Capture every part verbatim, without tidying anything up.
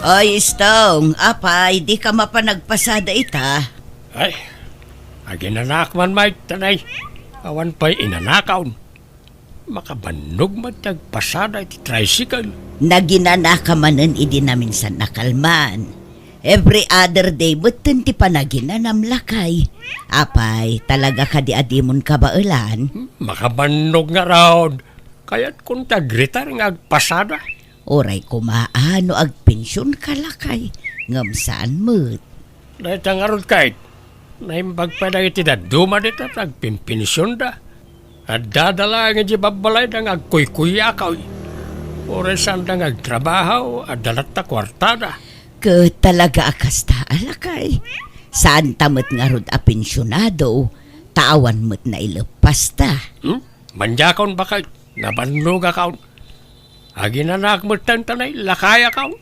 Oy, Stong, apay, dika mapan agpasada ita? Ay, aginanak man, Mike, tanay. Awan pay inanakaw. Makabannog met ti agpasada iti tricycle. Naginanaka manen idi naminsan a kalman. Every other day metten ti panaginanam, lakay. Apay, talaga kadi a dimon kabaelan? Hmm, makabannog ngarud. Kayatkon ti agretire nga agpasada. Uray koma a no agpensionka, lakay, ngem saan met. Dayta ngarud, Kate, naimbag pay dagiti dadduma dita ti agpensionda. Addada laeng idiay babbalayda nga agkuykuyakaw. Uray saanda nga agtrabaho, adda latta kuartada. Ket talaga a kasta, lakay. Saanta met ngarud a pensionado, ta awan met naileppasta. Hmm? Madiakon, baket, nabannogakon. Aginanak metten, tanay, lakayakon.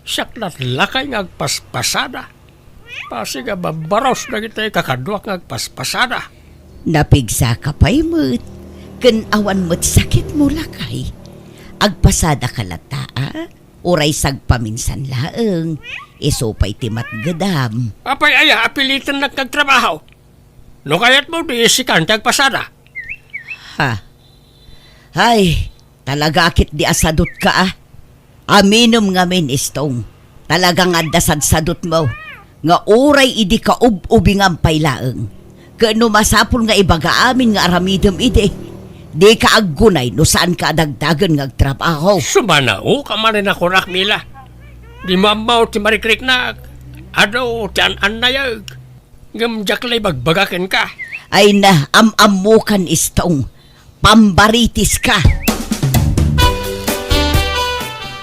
Siak latlakay nga agpaspasada. Pasig a babbaros dagiti kakaduak nga agpaspasada. Napigsaka pay met, ken awan met sakitmo, lakay. Agpasadaka latta, a? Uray sagpaminsan laeng, isu pay ti matgedam. Apay aya a pilitennak nga agtrabaho? No kayatmo, di sikan ti agpasada. Ha? Ay, talaga a ketdi a sadutka, a. Aminem ngamin, Stong. Talaga nga adda sadsadutmo nga uray idi kaub-ubingam pay laeng. Ket no masapul nga ibaga amin nga aramidem idi, dika aggunay no saanka a dagdagen nga agtrabaho. Sumanaoka manen a kunak, Mila. Dimo ammo ti marikriknak. Adu ti an-annayek. Ngem diak la ibagbaga kenka. Ay na, am-ammokan, Stong. Pambaritiska.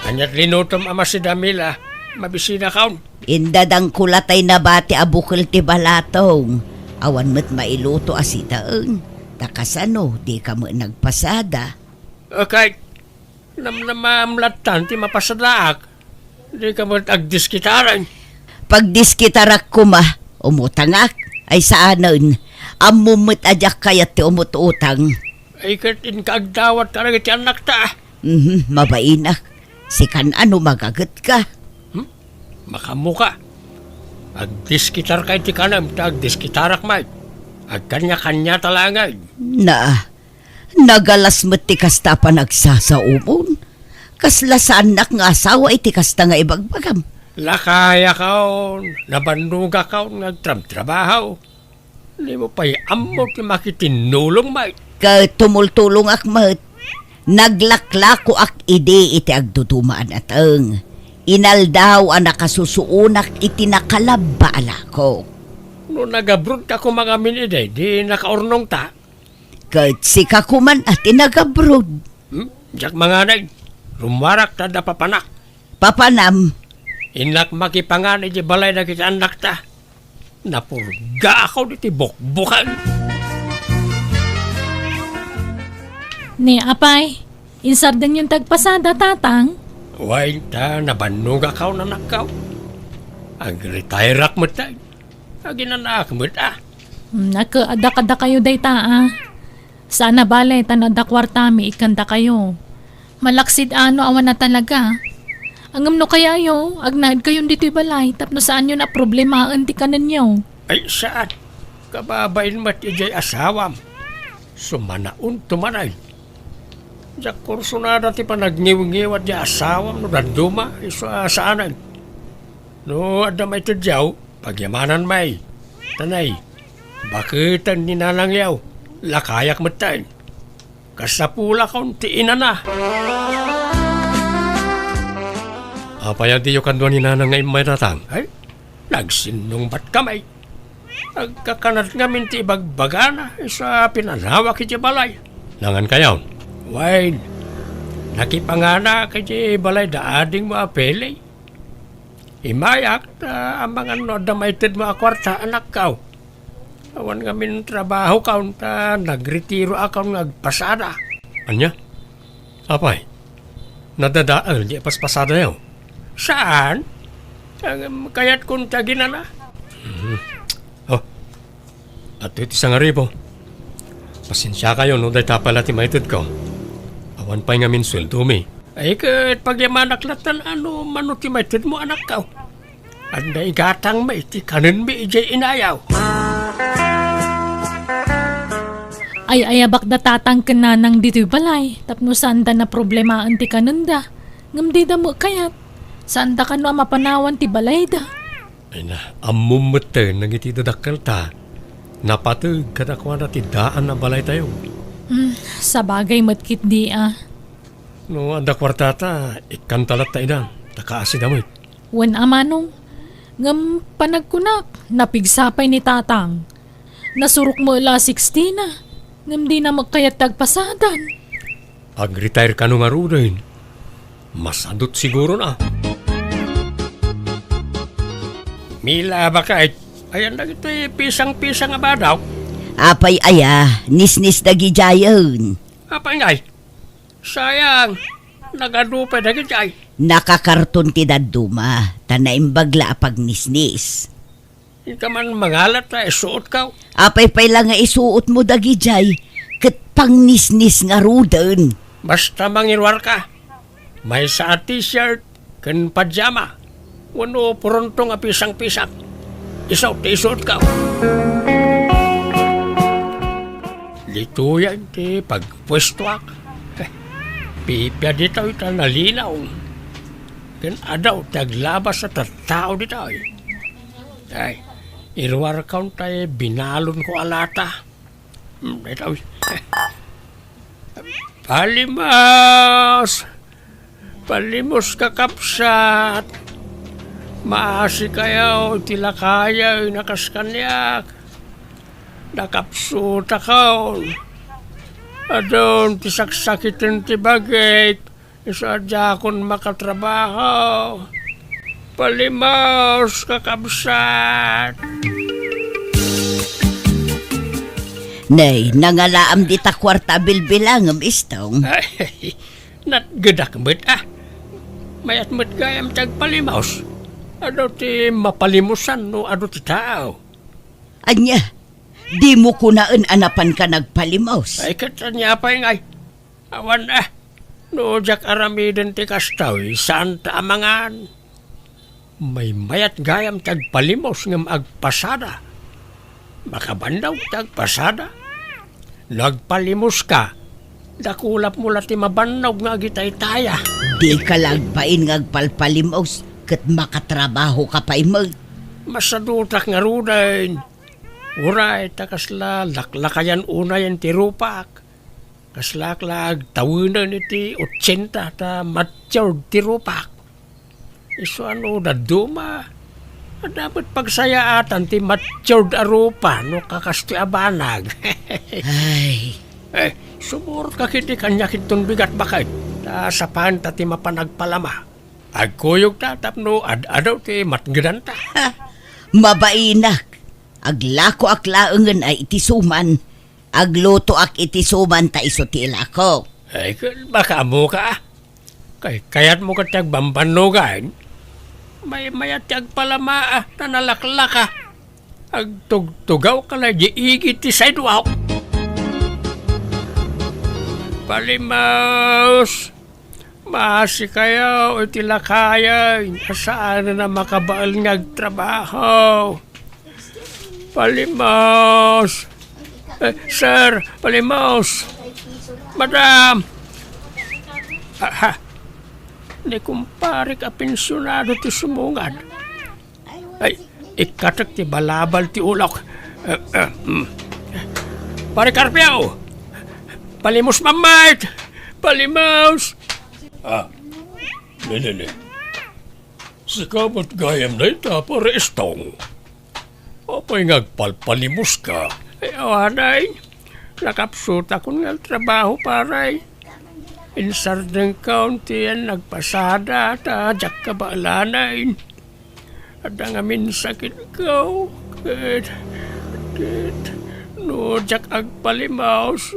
Aniat linutom a masida, Mila? Mabisinakon. Indadangko latay nabati a bukel ti balatong. Awan met mailuto a sitaen. Ta kasano, dika met nagpasada? Okay. Namnamam lattan ti mapasadaak. Dika met agdiskitaren. Pagdiskitarak koma, umutangak, ay saanen. Ammom met a diak kayat ti umut-utang. Ay, ket inka agdawat kadagiti annakta. Mhm, mabainak. Sikan a no magagetka. Hmm? Makaammoka. Agdiskitarka iti kanem, ta agdiskitarak met. Agkaniakaniata laengen. Na, nagalas met ti kasta a panagsasaomon. Kasla saannak nga asawa iti kasta nga ibagbagam. Lakayakon, nabannogakon nga agtrabtrabaho. Dimo pay ammo ti makitinnulong met. Ket tumultulongak met. Naglaklakoak idi iti agduduma a nateng. Inaldaw a nakasusuonak iti nakalabba a lakok. No nagabrodka koma ngamin idi, di nakaurnongta. Ket sika koman a ti nagabrod. Hmm? Diak manganay. Rummuarak ta adda papanak. Papanam. Innak makipangan iti balay dagiti annakta. Napurgaak iti bukbukan. Ni apay, insardengyon ti agpasada, tatang? Wen, ta nabannogakon, anakko. Agretairak met, ay. Aginanaak met, a. Hmm, naka-, adda kadakayo dayta, a. Saan a bale, ta no adda kuartami, ikkandakayo. Malaksid a no awan a talaga. Ngem no kayayo, agnaedkayon ditoy balay tapno saanyon a problemaen ti kanenyo. Ay, saan? Kababain met idiay asawam. Sumanaonto manen. Diak kursunada ti panagniwngiwat ti asawam no dadduma, isu a saanen. No adda maitedyo, pagyamanan met. Tanay, baketen ni nanangyo, lakayak metten. Kasapulakon ti inana. Apay a diyo kadua ni nanang nga immay, tatang? Ay, nagsinnungbat kami. Agkakanat ngamin ti ibagbagana, isu a pinanawak iti balay. Nangan kayon? Wen, nakipanganak iti balay da adingmo a Pele. Immayak, ta amangan no adda maitedmo a kuarta, anakko. Awan ngamin trabahokon, ta nagretiroakon nga agpasada. Ania? Apay, nadadael di paspasadayo? Saan? Ngem kayatkon ti aginana. Mhm. Oh, adtoy ti sangaribu. Pasensiakayo no dayta pay la ti maitedko. Awan pay ngamin sueldomi. Ay, ket pagyamanak latta no mano ti maitedmo, anakko. Adda igatangmi iti kanenmi idiay inayaw. Ay-ayabak da tatang ken nanang ditoy balay tapno saanda naproblemaen ti kanenda. Ngem dida met kayat. Saanda kano a mapanawan ti balayda. Ay na, ammom metten dagiti dadakkelta. Napateg kadakuada ti daan a balaytayo. Hmm, sabagay met ketdi a. No adda kuartata, ikkanta latta idan, ta kaasida met. Wen a manong, ngem panagkunak, napigsa pay ni tatang. Nasurok met la a sixty na, ngem dina met kayat ti agpasadan. Ag-retire kano ngaruden. Masadut siguro na. Mila, bakit? Ayan dagiti pisang-pisang a badaw. Apay aya, nisnis dagidiayen. Apay ngay? Sayang, nagadu pay dagidiay. Nakakarton ti dadduma, ta naimbag la a pagnisnis. Inka man mangalat ta isuotko. Apay pay la nga isuotmo dagidiay, ket pangnisnis ngaruden. Basta mangiruarka. Maysa a t-shirt ken pajama. Wenno purontong a pisang-pisang. Isu ti isuotko. Ditoyen ti pagpuestoak. Pipia ditoy ta nalinaw. Ken adu ti aglabas a tattao ditoy. Ay, iruarkon tay binalonko a lata. Hmm, daytoy. Palimos! Palimos, kakabsat! Maasikayo iti lakayen a kas kaniak. Nakapsutakon. Adun ti saksakiten ti bagik. Isu a diakon makatrabaho. Palimos, kakabsat! Nay, nangalaam dita kuarta a bilbilangem, Istong. Ay, natgedak met, a. Mayat met gayam ti agpalimos. Adu ti mapalimosan no adu ti tao. Ania, dimo kunaen a napanka nagpalimos? Ay, ket ania pay ngay? Awan, a. No diak aramiden ti kastoy, saanta a mangan. Maymayat gayam ti agpalimos ngem agpasada. Makabannog ti agpasada. No agpalimoska, dakulapmo la ti mabannog nga agitaytaya. Dika la agbain nga agpalpalimos ket makatrabahoka pay met. Masadutak ngaruden. Uray ta kasla laklakayan unayen ti rupak. Kaslaak la agtawenen iti otsenta ta matured ti rupak. Isu a no dadduma, adda met pagsayaatan ti matured a rupa no kakastoy a banag. Ay. Eh, sumurot ka ket ti kaniak inton bigat baket, ta sapaenta ti mapan agpalama. Agkuyogta tapno ad-adu ti matngedanta. Mabainak. Aglakoak laengen a iti suman. Aglutoak iti suman ta isu ti ilako. Ay, ket baka ammoka, a. Kay-, kayatmo ket ti agbambannogan? Maymayat ti agpalama, a, ta nalaklaka. Agtugtugawka la idiay igid ti sidewalk. Palimos! Maasikayo iti lakayen a saanen a makabael nga agtrabaho. Palimos! Eh, sir, palimos! Madam! Aha! Ni kumparek a pensionado ti sumungad. Ay, ikkatek ti balabal ti ulok. Eh, eh, mm. Pare Carpio! Palimos, mammait! Palimos! Ah, ne, ne, ne. Sika met gayam dayta, Pare Estong. Apay nga agpalpalimoska? Ay, awanay. Nakapsutakon nga trabaho, pare. Insardengkon ti yan nagpasada, ta diak kabaelanay. Adda ngamin sakitko, ket, ket, no diak agpalimos,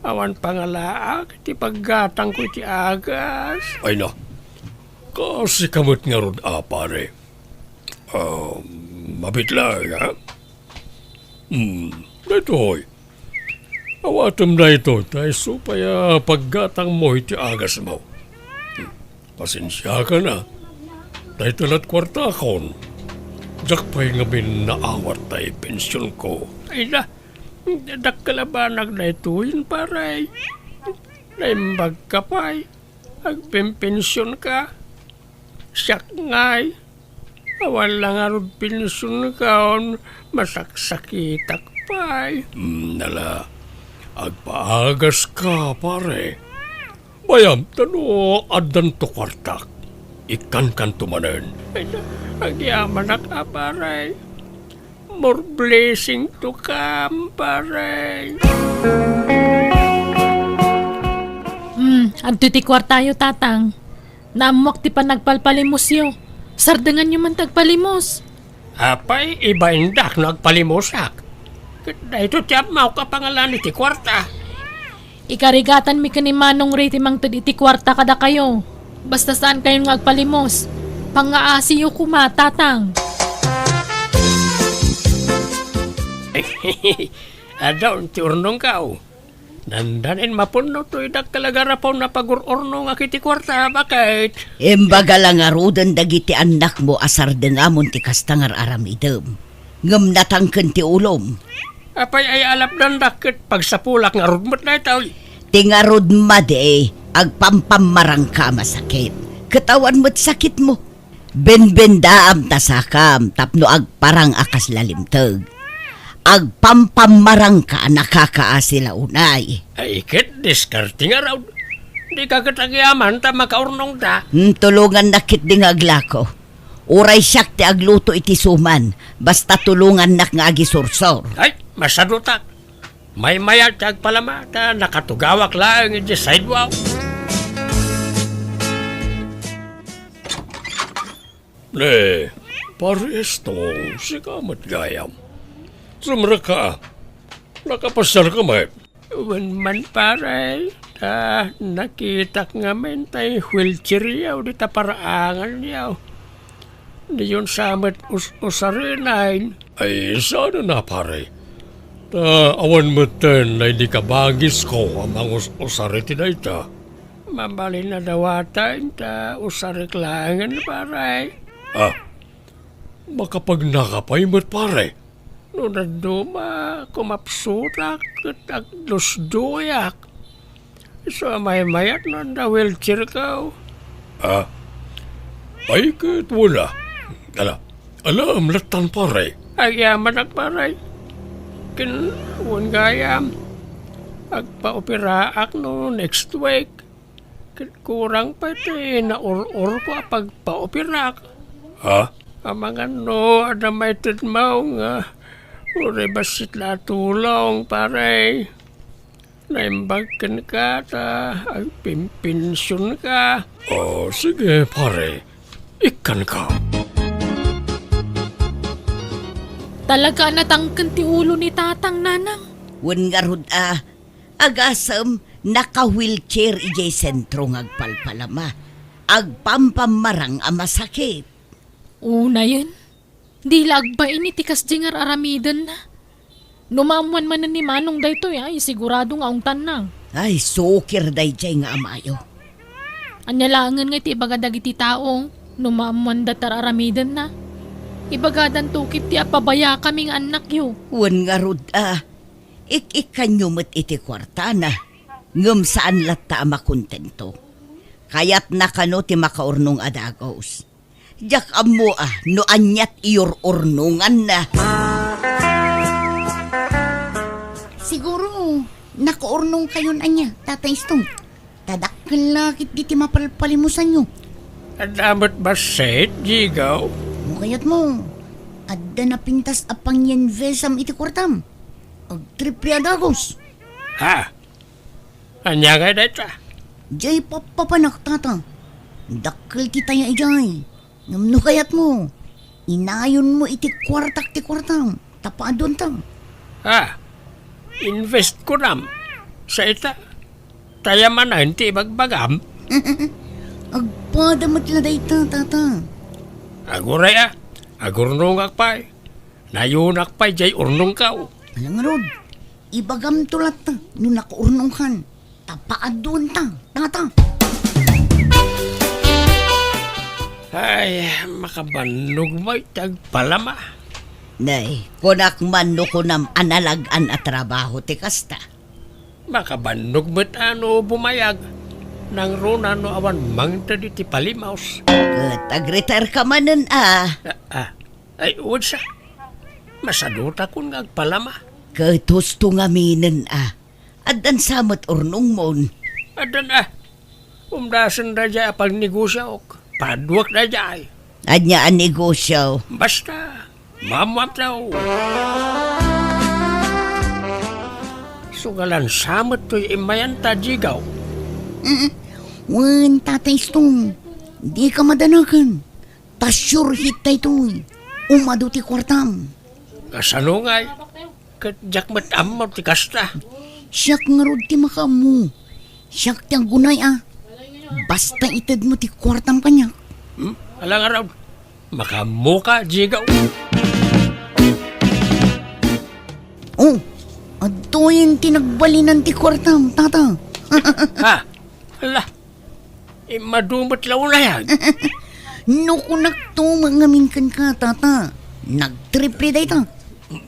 awan pangalaak ti paggatangko iti agas. Ay na, kasika met ngarud a, pare. Ah, mabitla, ha? Hmm, daytoy. Awatem daytoy, ta isu pay a paggatangmo iti agasmo. Pasensiakan a. Dayta lat kuartakon. Diak pay ngamin naawat tay pensionko. Ay na, dakkel a banag daytoyen, pare. Naimbagka pay. Agpempensionka. Siak ngay. Awan la ngarud pensionka, masaksakitak pay. Hmm, ala, agpaagaska, pare. Bayam, ta no addanto kuartak, ikkankanto manen. Ay, agyamanak a, pare. More blessing to come, pare. Hmm, adtoy ti kuartayo, Tatang. Naammoak ti panagpalpalimosyo. Sardenganyo man ti agpalimos. Apay, ibaindak no agpalimosak. Ket daytoy ti ammoak a pangalan iti kuarta. Ikarigatanmi ken ni Manong Ray ti mangted iti kuarta kadakayo. Basta saankayon nga agpalimos. Pangngaasiyo koma, Tatang. Adda ti urnongkaw. Nandanin mapunno toy dakkel a garapaw a pagur-urnongak iti kuarta, baket. Imbaga la ngaruden dagiti annakmo a sardengamon ti kasta nga ar-aramidem. Ngem natangken ti ulom. Apay ay alapdandak ket pagsapulak ngarud met daytoy. Ti ngarud madi, agpampammarangka a masakit. Ket awan met sakitmo. Benbendaam ta sakam tapno agparang a kasla limteg. Agpampammarangka a nakakaasi la unay. Ay, ket diskarte ngarud. Dika ket agyaman ta makaurnongta. Hmm, tulongannak ketdi nga aglako. Uray siak ti agluto iti suman, basta tulongannak nga agisursor. Ay, masadutak. Maymayat ti agpalama ta nakatugawak laeng iti sidewalk. Ne, Pare Estong, sika met gayam. Sumrekka. Nakapasiarka met? Wen man, pare, ta nakitak ngamin tay wheelchairyo dita paraanganyo. Diyon sa met us-, usarinayn. Ay, saan a, pare? Ta awan metten daydi kabangisko a mangus-usar iti dayta. Mabalin a dawataen ta usarek laengen, pare. Ah, makapagnaka pay met, pare. No dadduma, kumapsutak ket agdusduyak. Isu a maymayat no adda wheelchairko. Ah? Ay, ket wala. Ala, ala, lattan, pare. Agyamanak, pare. Ken, wen gayam, agpaoperaak no next week. Ket kurang pay ti naur-urko a pagpaoperak. Ha? Amangan no adda maitedmo nga uray bassit la a tulong, pare. Naimbag kenka ta agpimpensionka. Oh, sige, pare. Ikkanka. Talaga a natangken ti ulo ni Tatang, Nanang. Wen ngarud a, agasem, naka-wheelchair idiay sentro nga agpalpalama. Agpampammarang a masakit. Unayen, di la agbain iti kasdi nga ar-aramidenna. No maammoan manen ni Manong daytoy, ay, sigurado nga ungtanna. Ay, sukir daydiay nga amayo. Ania laengen nga iti ibaga dagiti tao, no maammoanda ti ar-aramidenna? Ibagadanto ketdi a pabayakami nga annakyo. Wen ngarud a, ik-ikkanyo met iti kuartana, ngem saan latta a makontento. Kayatna kano ti makaurnong a dagus. Diak ammo a no ania ti iur-urnonganna. Siguro, nakaurnongkayon ania, Tatay Stone? Ta dakkel la ketdi ti mapalpalimusanyo. Adda met bassit, Jigaw? No kayatmo, adda napintas a pangyinvestam iti kuartam. Agtriple a dagus. Ha? Ania ngay dayta? Diay pappapanak, Tata. Dakkel ti taya idiay. Ngem no kayatmo, inayonmo iti kuartak ti kuartam, ta paaduanta. Ah, invest kunam. Sa ita, taya manen ti ibagbagam. Agpada met la dayta, Tata. Aguray a, agurnongak pay. Nayonak pay diay urnongko. Ala ngarud, ibagamto latta no nakaurnongkan. Ta paaduanta, Tata. Eh, makabannog met ti agpalama. Nay, kunak man no kunam a nalag-an a trabaho ti kasta. Makabannog met a no bumayag, nangruna no awan mangted iti palimaos. Ket agretire ka manen a. Ah, ah. Ay, udsa. Masadutakon nga agpalama. Ket husto ngaminen a. Addan sa met urnongmon. Addan a. Umdasen daydiay a pagnegosiaok. Paduak daydiay. Ania a negosio? Basta, maammoam tayo. Sugalan sa met toy immayanta, Jigaw. Mm. Wen, Tata Istong, dika madanagan. Ta sure hit daytoy. Umadu ti kuartam. Kasano ngay? Ket diak met ammo ti kasta. Siak ngarud ti makaammo. Siak ti aggunay a. Basta itedmo ti kuartam kaniak. Hmm? Ala ngarud. Makaammoka, Jigaw. Oh, adtoyen ti nagbalinan ti kuartam, tata. Ha? Ala, immadu met la unay. No kunakto met ngamin kenka, tata, nagtriple dayta.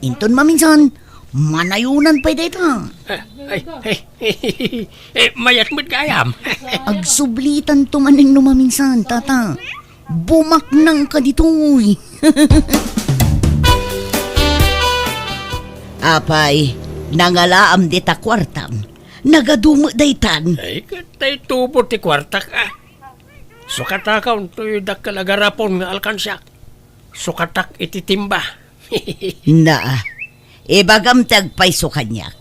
Inton maminsan, manayonan pay dayta. Eh, ay, ay, eh, mayat met gayam. Agsublitanto manen no maminsan, tata. Bumaknangka ditoy. Apay, nangalaam dita kuartam. Nagadu met daytan. Ay, ket tay tubo ti kuartak, a. Sukatakaw toy dakkel a garapon nga alkansiak. Sukatak iti timba. Naa, ibagam ti agpayso kaniak.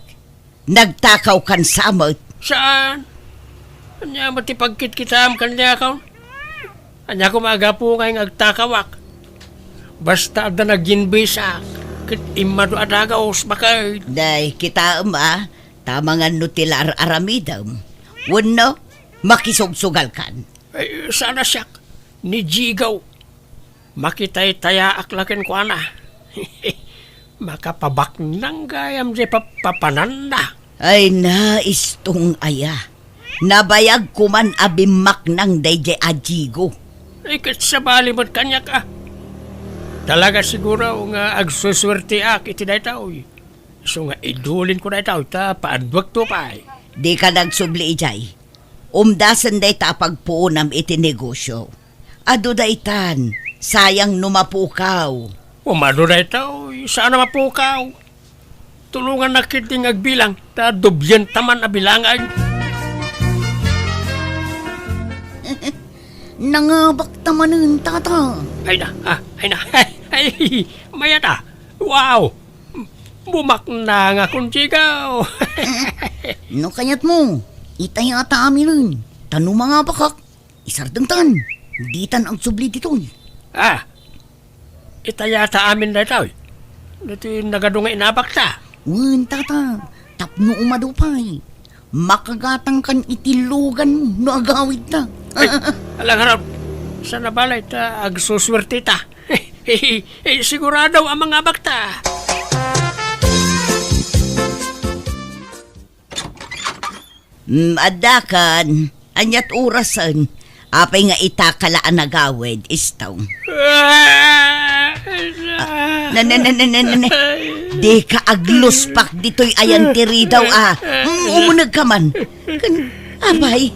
Nagtakawkan sa met. Saan? Ania met ti pagkitkitaam kaniakon? Ania koma a gapu ngay nga agtakawak? Basta adda naginbisak, ket immadu a dagus, baket. Day, kitaem a, ta mangan no ti la ar-aramidem. Wenno, makisugsugalkan. Ay, saan a siak, ni Jigaw. Makitaytayaak la kenkuana. Makapabaknang gayam diay pappapananna. Ay na, Istong aya. Nabayag koman a bimmaknang daydiay a Jigo. Ay, ket sabali met kaniak, a. Talaga siguro nga agsusuerteak iti daytoy. Isu nga idulinko daytoy ta paadduakto pay. Dika nagsubli idiay. Umdasen dayta a pagpuonam iti negosio. Adu daytan, sayang no mapukaw. Umadu daytoy, saan a mapukaw. Tulongannak ketdi nga agbilang, ta dublienta man a bilangan. Nangabakta manen, tata. Ay na, ah, ay na. Ay, mayat a. Wow! Bumaknangakon, Jigaw. No kayatmo, itayata aminen. Ta no mangabakak, isardengtan. Ditan agsubli ditoy. Ah, itayata amin daytoy. Ditoy nagadu nga inabakta. Wen, tata, tapno umadu pay. Makagatangkan iti luganmo no agawidta. Ay, ala ngarud. Saan a balay ta agsusuerteta. Eh, sigurado a mangabakta. Mm, addakan. Aniat orasen? Apay nga itaka la a nagawid, Istong? Ah, na, na, na, na, na, na, na. Dika agluspak ditoy ayan ti ridaw, a. Mm, umunegka man. Kan, apay,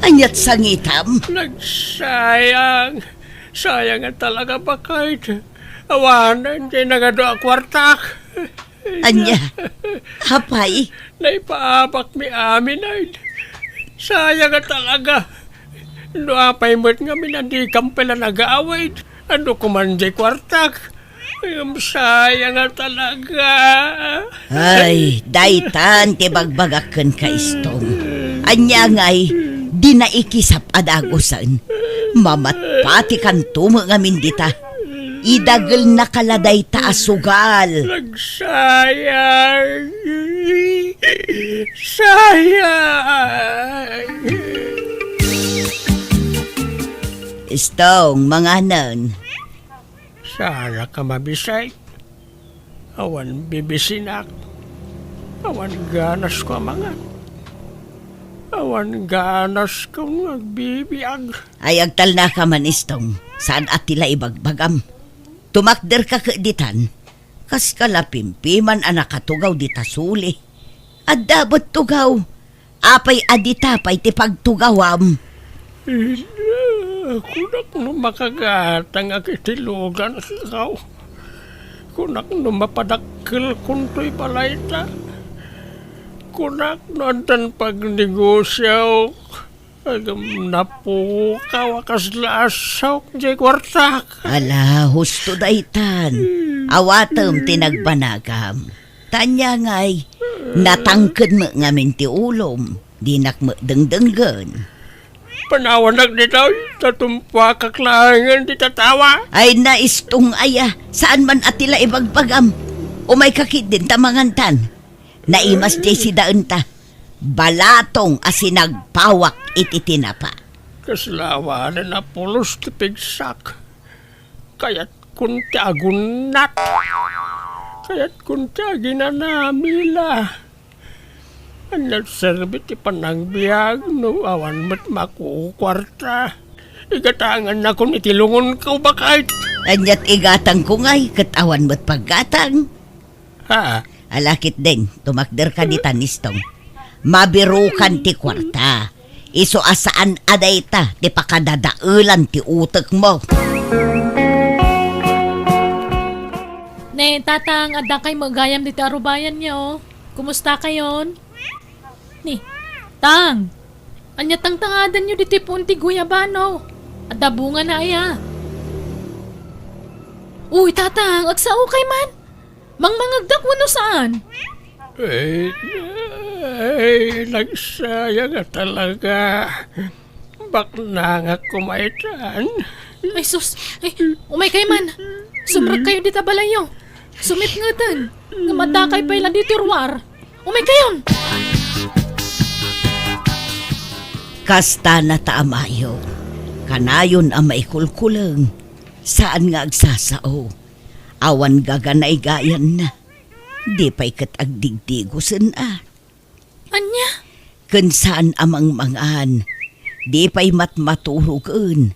aniat sangitam? Nagsayang. Sayang nga talaga, baket. Awanen ti nagadu a kuartak. Ania? Apay? Naipaabakmi amin, ay. Sayang nga talaga. No apay met ngamin a dikam pay la nagawid, adu koman diay kuartak. Ngem sayang nga talaga. Ay, daytan ti bagbagak kenka, Istong. Ania ngay, di naikisap a dagusen. Mamatpatikanto met ngamin dita. Idagelnaka la dayta a sugal. Nagsayang. Sayang. Istong, manganen. Saan a ka mabisay? Awan bibisinak. Awan ganasko a mangan. Awan ganaskon nga agbibiag. Ay, agtalnaka man, Istong. Saan a ti la ibagbagam. Tumakderka ket ditan. Kas kalapimpiman a nakatugaw dita suli. Adda met tugaw. Apay a dita pay ti pagtugawam? Ina, kunak no makagatangak iti lugankaw. Kunak no mapadakkelkon toy balayta. Kunak no addan pagnegosiaok. Agam napukaw a kasla a saok diay kuartak. Ala, husto daytan. Awatem ti nagbanagam. Ta ania ngay, natangked met ngamin ti ulom. Dinak met dengdenggen. Panawanak ditoy, ta tumpuakak laengen ti tatawa. Ay, naistong aya, saan man a ti la ibagbagam. Umayka ketdin ta mangantan. Naimas diay sidaenta. Balatong a sinagpawak iti tinapa. Kasla awanen a pulos ti pigsak. Kayatkon ti agunnat. Kayatkon ti aginanamila. Ania serbi ti panagbiag no awan met makukuarta? Igatangannakon iti lungonko, baket. Aniat igatangko ngay ket awan met paggatang? Ha? Ala ketdin, tumakderka ditan, Istong. Mabirokan ti kuarta. Isu a saan a dayta ti pakadadaelan ti utekmo. Ne, Tatang, addakay met gayam ditoy arubayanyo. Kumustakayon? Ni, Tang, ania tangtangadanyo ditoy puon ti guyabano? Adda bungana aya? Uy, Tatang, agsaokay man. Mangmangegdak wenno saan? Ay, ay, nagsayang a talaga. Baknangak koma itan. Ay, sus! Ay, umaykay man! Sumrekkayo dita balayyo! Sumipngeten! Ngem addakay pay la ditoy ruar! Umaykayon! Kasta na ta amayo. Kanayon a maikulkuleng. Saan nga agsasao. Awan gaganaygayanna. Di pay ket agdigdigosen a. Ania? Ken saan a mangmangan. Di pay matmaturogen.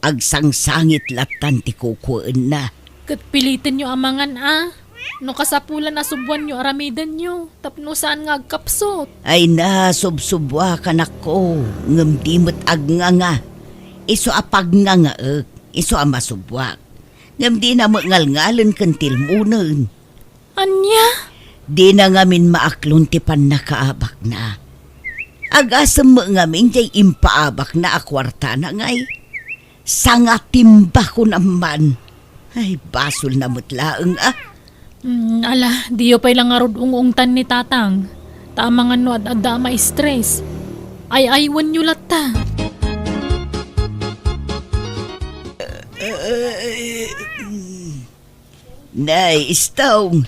Agsangsangit lattan ti kukuenna. Ket pilitenyo a mangan a. No kasapulan a subbuanyo aramidenyo, tapno saan nga agkapsut. Ay na, subsubbuak, anakko, ngem di met agnganga. Isu a pagngangaek, isu a masubbuak. Ngem dina met ngalngalen ken tilmonen. Ania? Dina ngamin maaklon ti pannakaabakna. Agasem met ngamin diay impaabakna a kuartana ngay. Sangatimba kunam man. Ay, basolna met laeng a. Mm, ala, diyo pay la ngarud ung-ungtan ni Tatang. Ta amangan no ad-adda a ma-stress. Ay-aywenyo latta. Ay, mm. Nay, Istong,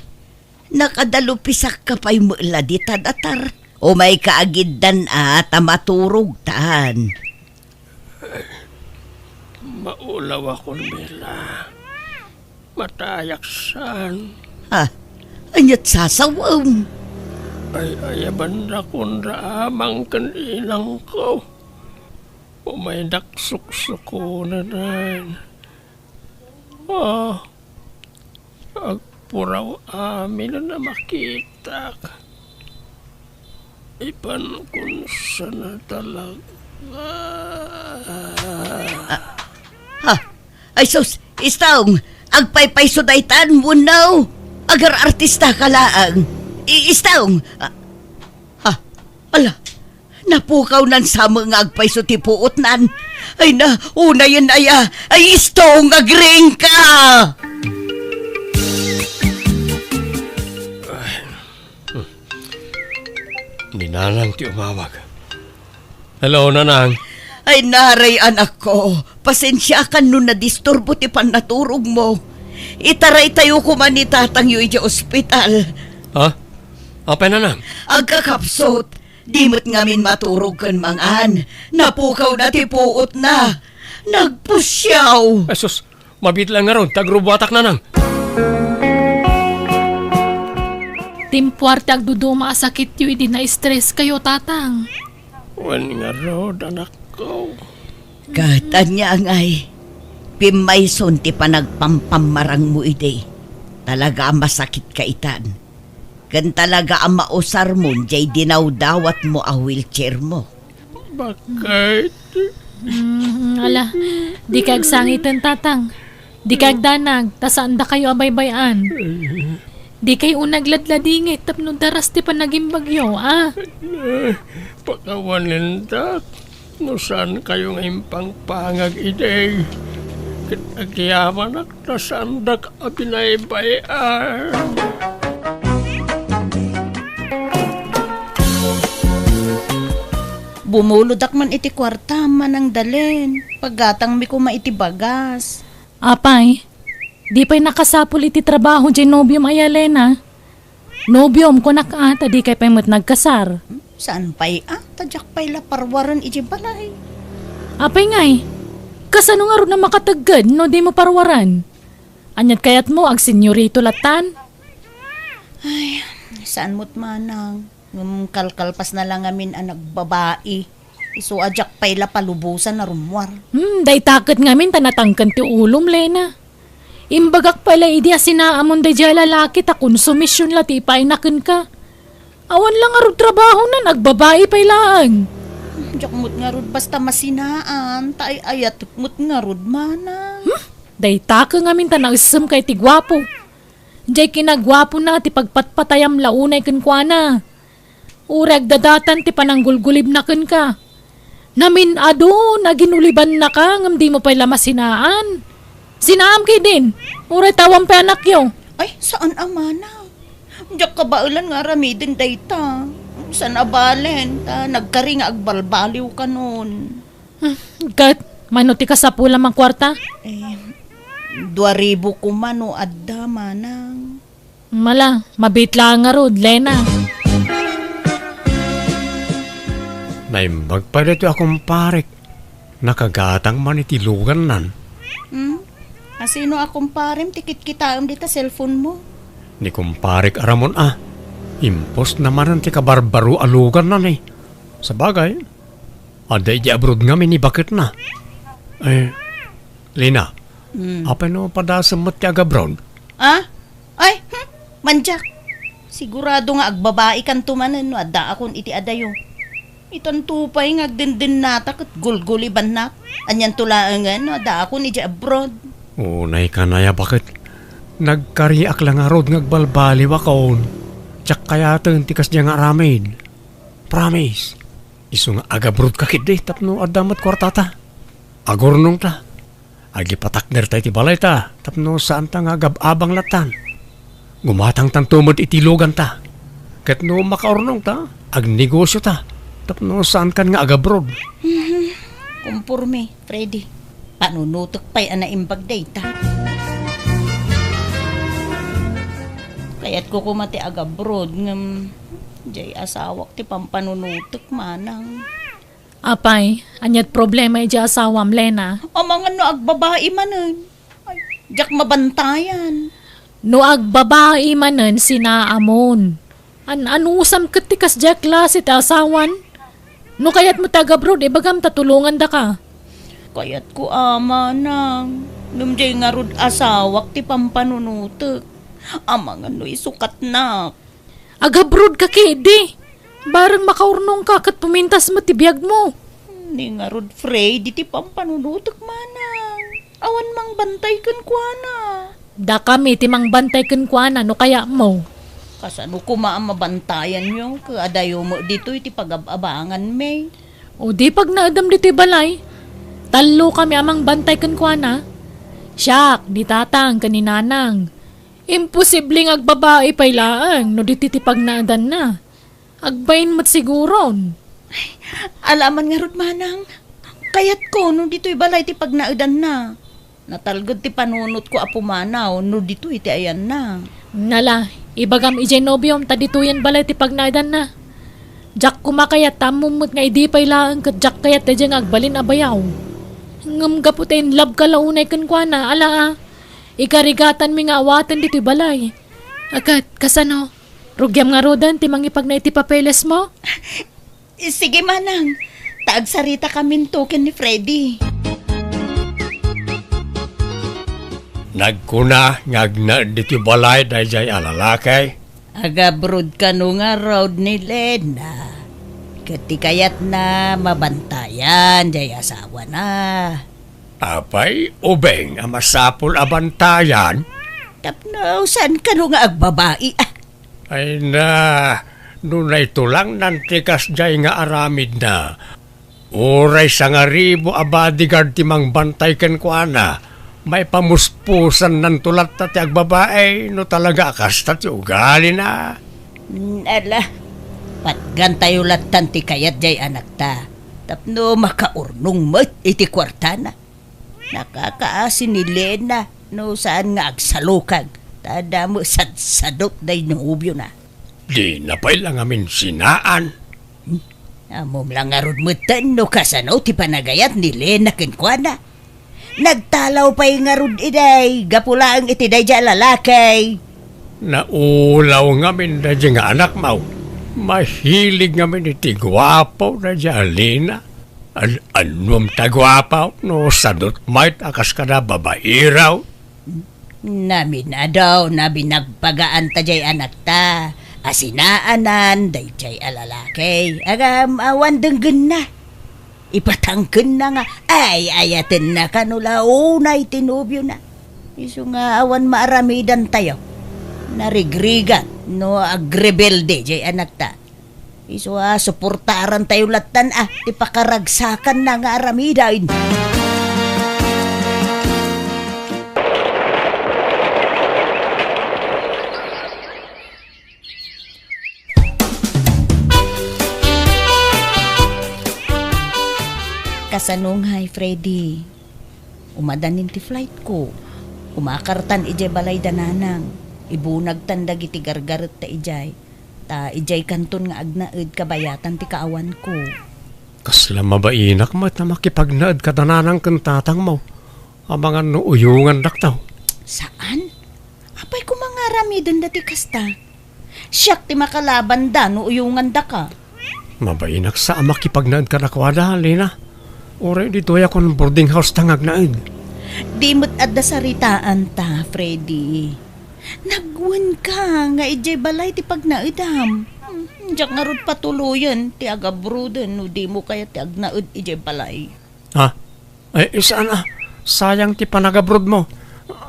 nakadalupisakka pay met la dita datar. Umayka agiddan a ta maturogtan. Maulawakon, Mila. Matayak saan. Ah, aniat sasawem? Ay, ayabandakon da amang ken inangko. Umaydak suksukonen. Ah, agpuraw amin a makitak. Ipan kun sana talaga. Ah, ha? Ay sus, Istong, agpaypayso daytan, wenno? Agar-artista ka laeng. I-, Istong, ah, ha? Ala, napukawnan sa met nga agpayso ti puotnan. Ay na, unayen aya. Ay, Istong, agriingka! Ni Nanang ti umawag. Hello, Nanang. Ay, naray, anakko. Pasensiakan no nadisturbo ti pannaturogmo. Itaraytayo koma ni tatangyo idiay ospital. Ha? Apay, Nanang? Agkakapsut. Di met ngamin maturog ken mangan. Napukawna ti puotna. Nagpusiaw. Ay sus, mabiit laeng ngarud ta agrubuatak, Nanang. Timpuar ti agduduma a sakityo idi na-stress kayo, Tatang. Wen ngarud, anakko. Ket ania ngay, pimmayson ti panagpampammarangmo idi. Talaga a masakit kaitan. Ken talaga a mausarmon jay dinawdawatmo a wheelchairmo. Bakit? Mm, ala, dika agsangiten, Tatang. Dika agdanag, ta saandakayo a baybay-an. Dikayo unay agladladingit tapno daras ti panagimbagyo, a? Pakawanindak no saankayo nga impangpangag idi. Ket agyamanak ta saandak a binaybay-an. Bumulodak man iti kuarta, Manang Dalen. Paggatangmi koma iti bagas. Apay, di pay nakasapul iti trabaho jay nobiom aya, Lena? Nobiom, kunak a, ta dikay pay met nagkasar. Saan pay a? Ta diak pay la parwaren iti balay. Apay ngay, kasano ngarud a makategged no dimo parwaren? Ania't kayatmo, agsenyorito latan? Ay, saan met, Manang. Ngem kalkalpasna la ngamin a nagbabai. Isu a diak pay la palubosan a rummuar. Hmm, dayta ket ngamin ta natangken ti ulom, Lena. Imbagak pay la idi a sinaamon daydiay a lalaki ta konsumision la ti ipaayna kenka. Awan la ngarud trabahona, nagbabai pay laeng. Diak met ngarud basta masinaan, ta ay-ayatek met ngarud, Manang. Hmm? Dayta ket ngamin ta naessemka iti guapo. Jay kinaguapona ti pagpatpatayam la unay kenkuana. Uray agdadatan ti pananggulgulibna kenka. Namin-adun a ginulibannaka ngem dimo pay la masinaan. Sinaam ketdin, uray ta awan pay anakyo. Ay, saan a, Manang. Diak kabaelan nga aramiden dayta. Saan a balen, ta nagkari nga agbalbaliw kanon. Hmm, ket, mano ti kasapulam a kuarta? Eh, dua ribu koma no adda, Manang. Mala, mabiit laeng ngarud, Lena. Naimbag pay daytoy a kumparek. Nakagatang man iti lugannan. Hmm? Asino a kumparem ti kitkitaem dita cellphone mo? Ni kumparek a Ramon a. Impostna manen ti kabarbaro a lugannan, eh. Sabagay, adda idiay abroad ngamin ni baketna. Eh, Lena, Hmm. Apay no padasem met ti agabroad? Ah? Ay, hmm, mandiak. Sigurado nga agbabaikanto manen no addaakon iti adayo. Itanto pay nga agdendennata ket gulgulibannak. Anianto laengen no addaakon idiay abroad. Unay kanaya, baket. Nagkariak la ngarud nga agbalbaliwakon. Diak kayaten ti kasdiay nga aramid. Promise. Isu nga agabroadka ketdi tapno adda met kuartata. Agurnongta. Agipatakderta iti balayta tapno saanta nga agab-abang lattan. Gumatangtanto met iti luganta. Ket no makaurnongta, agnegosiota tapno saankan nga agabroad. Mhm. Komporme, Freddy. Panunotek pay a naimbag dayta. Kayatko koma ti agabroad ngem jay asawak ti pampanunotek, Manang. Apay, ania't problema idiay asawam, Lena? Amangan no agbabai manen. Ay, diak mabantayan. No agbabai manen, sinaamon. An-anusam ket ti kasdiay a klase ti asawan? No kayatmo ti agabroad, ibagam ta tulongandaka. Kayatko a, Manang. Ngem jay ngarud asawak ti pampanunotek. Amangan no isukatnak. Agabroadka ketdi. Bareng makaurnongka ket pumintas met ti biagmo. Ni ngarud, Freddy, ti pampanunotek, Manang. Awan mangbantay kenkuana. Dakami ti mangbantay kenkuana no kayatmo. Kasano koma a mabantayanyo ket adayo met ditoy ti pagab-abanganmi? O di pagnaedem ditoy balay. Tallokami a mangbantay kenkuana. Siak, ni Tatang, ken ni Nanang. Imposible nga agbabai pay laeng no ditoy ti pagnaedanna. Agbain met siguron. Ala man ngarud, Manang. Kayatko no ditoy balay ti pagnaedanna. Natalged ti panunotko a pumanaw no ditoy ti ayanna. Nala, ibagam idiay nobiom ta ditoyen balay ti pagnaedanna. Diak koma kayat ta ammom met nga idi pay laeng ket diak kayat daydiay nga agbalin a bayaw. Ngem gapu ta in love ka la unay kenkuana, ala a. Ikarigatanmi nga awaten ditoy balay. A ket, kasano? Rugiam ngaruden ti mangipagna iti papelesmo? Sige, manang. Ta agsaritakaminto ken ni Freddy. Nagkuna nga agnaed ditoy balay daydiay a lalaki. Agabroad kano ngarud ni Lena. Ket ti kayatna, mabantayan jay asawana. Apay, ubing a masapul a bantayan? Tapno saan kano nga agbabai, ah? Ay na, no naitulang nan ti kasdiay nga aramidna, uray sangaribu a bodyguard ti mangbantay kenkuana, maipamuspusannanto latta ti agbabai no talaga a kasta ti ugalina. Mm, ala, patgantayo lattan ti kayat jay anakta, tapno makaurnong met iti kuartana. Nakakaasi ni Lena no saan nga agsalukag, ta adda met sadsadot day nobiona. Dina pay la ngamin sinaan. Hmm? Ammom la ngarud metten no kasano ti panagayat ni Lena kenkuana. Nagtalaw pay ngarud idiay gapu laeng iti daydiay a lalaki. Naulaw ngamin daydiay nga anakmo. Mahilig ngamin iti guapo daydiay a Lena. An-, annuam ta guapo no sadot met a kas kada babairaw. Naminadaw, nabinagpagaan ta jay anakta. Asinaanan dayjay a lalaki. Agam, awan denggenna. Ipatangkenna nga ay-ayatenna kano la unay ti nobiona. Isu nga awan maaramidantayo. Narigrigat no agrebelde jay anakta. Isu a suportarantayo lattan a ti pakaragsakanna nga aramiden. Kasano ngay, Freddy? Umadanin ti flight ko. Umakartan idiay balay da nanang. Ibunagtan dagiti gargaretta idiay. Ta idiay kanton nga agnaed kabayatan ti kaawanko. Kasla mabainak met a makipagnaed kada nanang ken tatangmo. Amangan no uyongandakto. Saan? Apay koma nga aramidenda ti kasta? Siak ti makalabanda no uyongandaka. Mabainak sa a makipagnaed kadakuada, Lena. Uray ditoy a kon boarding house ta nga agnaed. Di met adda saritaanta, Freddy. Nagwenka nga idiay balay ti pagnaedam. Hmm, diak ngarud patuloyen ti agabroaden no dimo kayat ti agnaed idiay balay. Ha? Ay, saan a. Sayang ti panagabroadmo.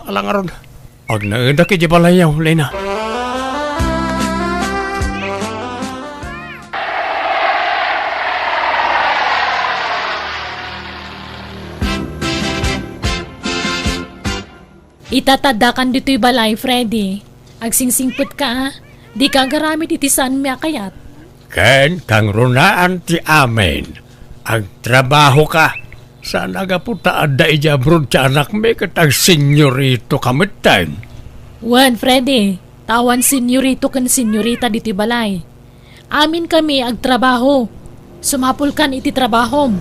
Ala ngarud. Agnaedak idiay balayyo, Lena. Ita ta addakan ditoy balay, Freddy. Agsingsingpetka, a. Dika agaramid iti saanmi a kayat. Ken kangrunaan ti amin. Agtrabahoka. Saan a gapu ta adda idiay abroad ti anakmi ket agsenyoritoka metten. Wen, Freddy, ta awan senyorito ken senyorita ditoy balay. Aminkami agtrabaho. Sumapulkan iti trabahom.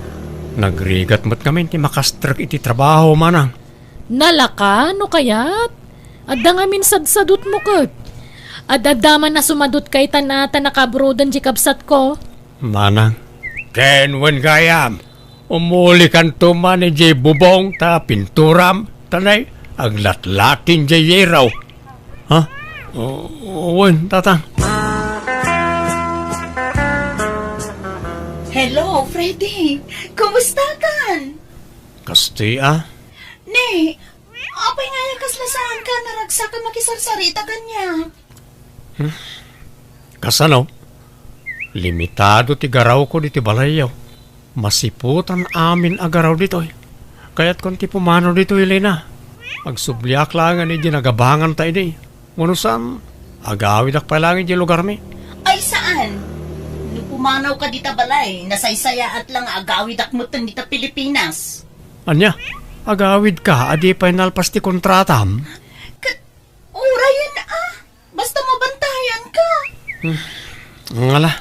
Nagrigat met ngamin ti makastrek iti trabaho, manang. Nalaka, no kayat? Adda ngamin sadsadotmo ket. Ad-adda man a sumadotka itan a ta nakaabroaden ti kabsatko. Manang. Ken wen gayam, umulikanto man idiay bubong ta pinturam, ta nay, aglatlatin diay yero. Ha? O, wen, tatang. Hello, Freddy. Kumusta kan? Kasti, a? Ne, apay nga aya kasla saanka a naragsak a makisarsarita kaniak? Hmm. Kasano? Limitado ti garawko ditoy balayyo. Masiputan amin a garaw ditoy. Kayatkon ti pumanaw ditoy, Lena. Agsubliak laengen idiay nagabanganta idi. Wenno saan, agawidak pay laeng idiay lugarmi. Ay, saan? No pumanawka dita balay, nasaysayaat la nga agawidak metten dita Pilipinas. Ania? Agawidka a di pay nalpas ti kontratam? Ket, urayen, a. Basta mabantayanka. Hmm. Ngala.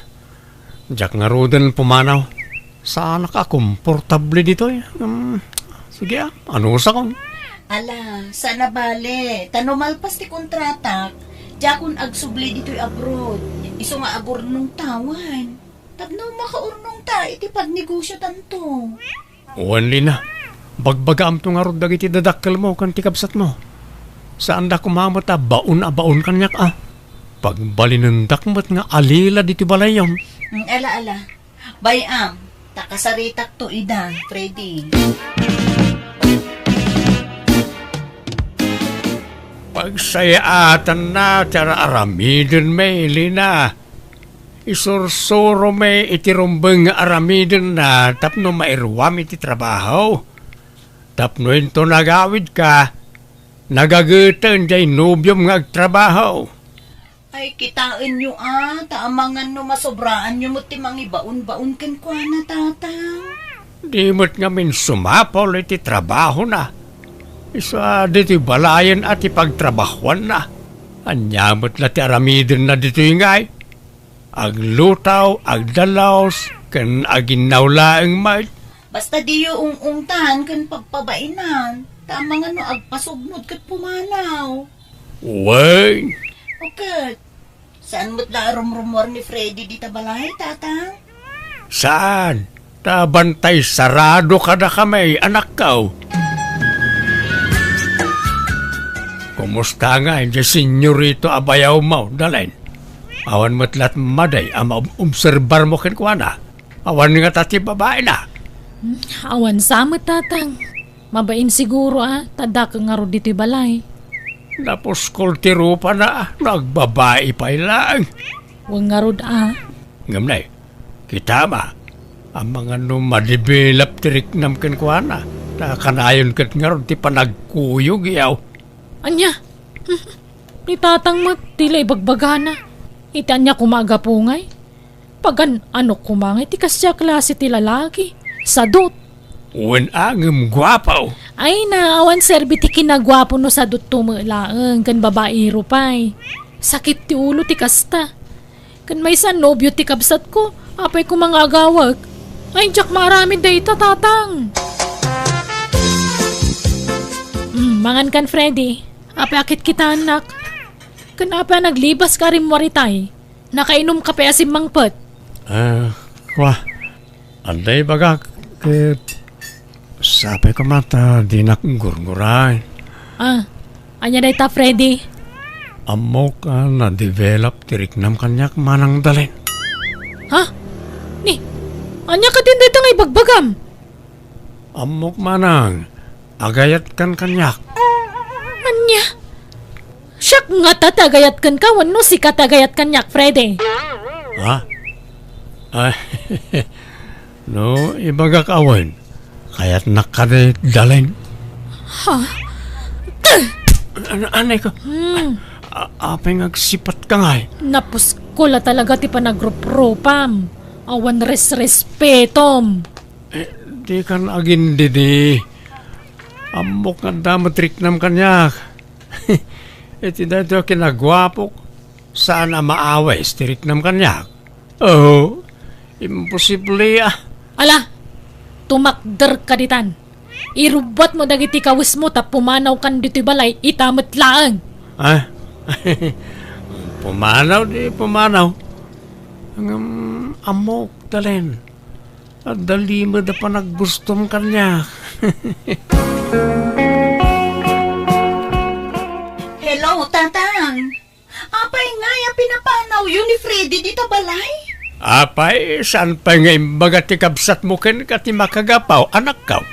Diak ngaruden pumanaw. Saanak a komportable ditoy. Hmm. Sige, a. Anusakon. Ala, saan a bale. Ta no malpas ti kontratak, diakon agsubli ditoy abroad. Isu nga agurnongtawan. tapno makaurnongta iti pagnegosiotanto. Wen, Lina, bagbagaamto ngarud dagiti dadakkelmo ken ti kabsatmo. Saanda koma met a baon a baon kaniak a. Pagbalinendak met nga alila ditoy balayyon. Mm, ala, ala. Bay-am, ta kasaritakto ida, Freddy. Pagsayaatanna ti ar-aramiden, Lina. Isursuromi iti rumbeng nga aramidenna tapno mairuam iti trabaho. Tapno inton agawidka, nagageten diay nobiom nga agtrabaho. Ay, kitaenyo a, ta amangan no masobraanyo met ti mangibaon-baon kenkuana, Tatang. Di met ngamin sumapul iti trabahona. Isu a ditoy balayen a ti pagtrabahuanna. Ania met la ti aramidenna ditoy ngay? Aglutaw, agdalus, ken aginnaw laeng met. Basta diyo ung-ungtan ken pagpabainan, ta amangan no agpasugnod ket pumanaw. Wen. O ket, saan met la a rumrumuar ni Freddy dita balay, Tatang? Saan? Ta bantay sarado kadakami, anakko. Kumusta ngay diay senyorito a bayawmo, Dalen? Awan met la't madi a maobserbarmo kenkuana? Awan ngata ti babaina? Hmm, awan sa met, Tatang. Mabain siguro a, ta dakkel ngarud ditoy balay. Napuskol ti rupana, no agbabai pay laeng. Wen ngarud a. Ngem nay, kitam a, amangan no madevelop ti riknam kenkuana, ta kanayon ket ngarud ti panagkuyog, yaw. Ania? Ni Tatang met, ti la ibagbagana. Iti ania koma a gapu ngay? Pagan-anok koma ngay ti kasdiay a klase ti lalaki. Sadut. Wen a, ngem guapo. Ay na, awan serbi ti kinaguapo no sadutto met laeng ken babaero pay. Sakit ti ulo ti kasta. Ken maysa a nobio ti kabsatko, apay koma nga agawek? Ay, diak maaramid dayta, Tatang. Mm, mangan kan, Freddy. Apay a kitkitaennak? Ken apay a naglibaska a rimmuar itay? Nakainumka pay a simmangpet? Ah, kua. Adda ibagak ket sapay koma ta dinak gurguray. Ah, ania dayta, Freddy? Ammok a nadevelop ti riknam kaniak, Manang Dalen. Ha? Ni, ania kadin dayta nga ibagbagam? Ammok, Manang, agayatkan kaniak. Ania? Siak ngata ti agayat kenka wenno sika ti agayat kaniak, Freddy? Ha? Ay, no, ibagak a wen, kayatnak kadi, Dalen. Ha? An-, anay ko. Hmm. A-, apay nga agsipatka ngay? Napuskol a talaga ti panagruprupam. Awan resrespetom. Eh, dikan agindidi. Ammok nga adda met riknam kaniak. Iti daytoy a kinaguapok, saan a maawis ti riknam kaniak. Oh, imposible a. Ala, tumakderka ditan. Irubbuatmo dagiti kawismo ta pumanawkan ditoy balay ita met laeng. Ah? Pumanaw di pumanaw. Ngem ammok, Dalen. Adda limed a panaggustom kaniak. Hello, Tatang. Apay ngay a pinapanawyo ni Freddy dita balay? Apay, saan pay nga imbaga ti kabsatmo kenka ti makagapu, anakko?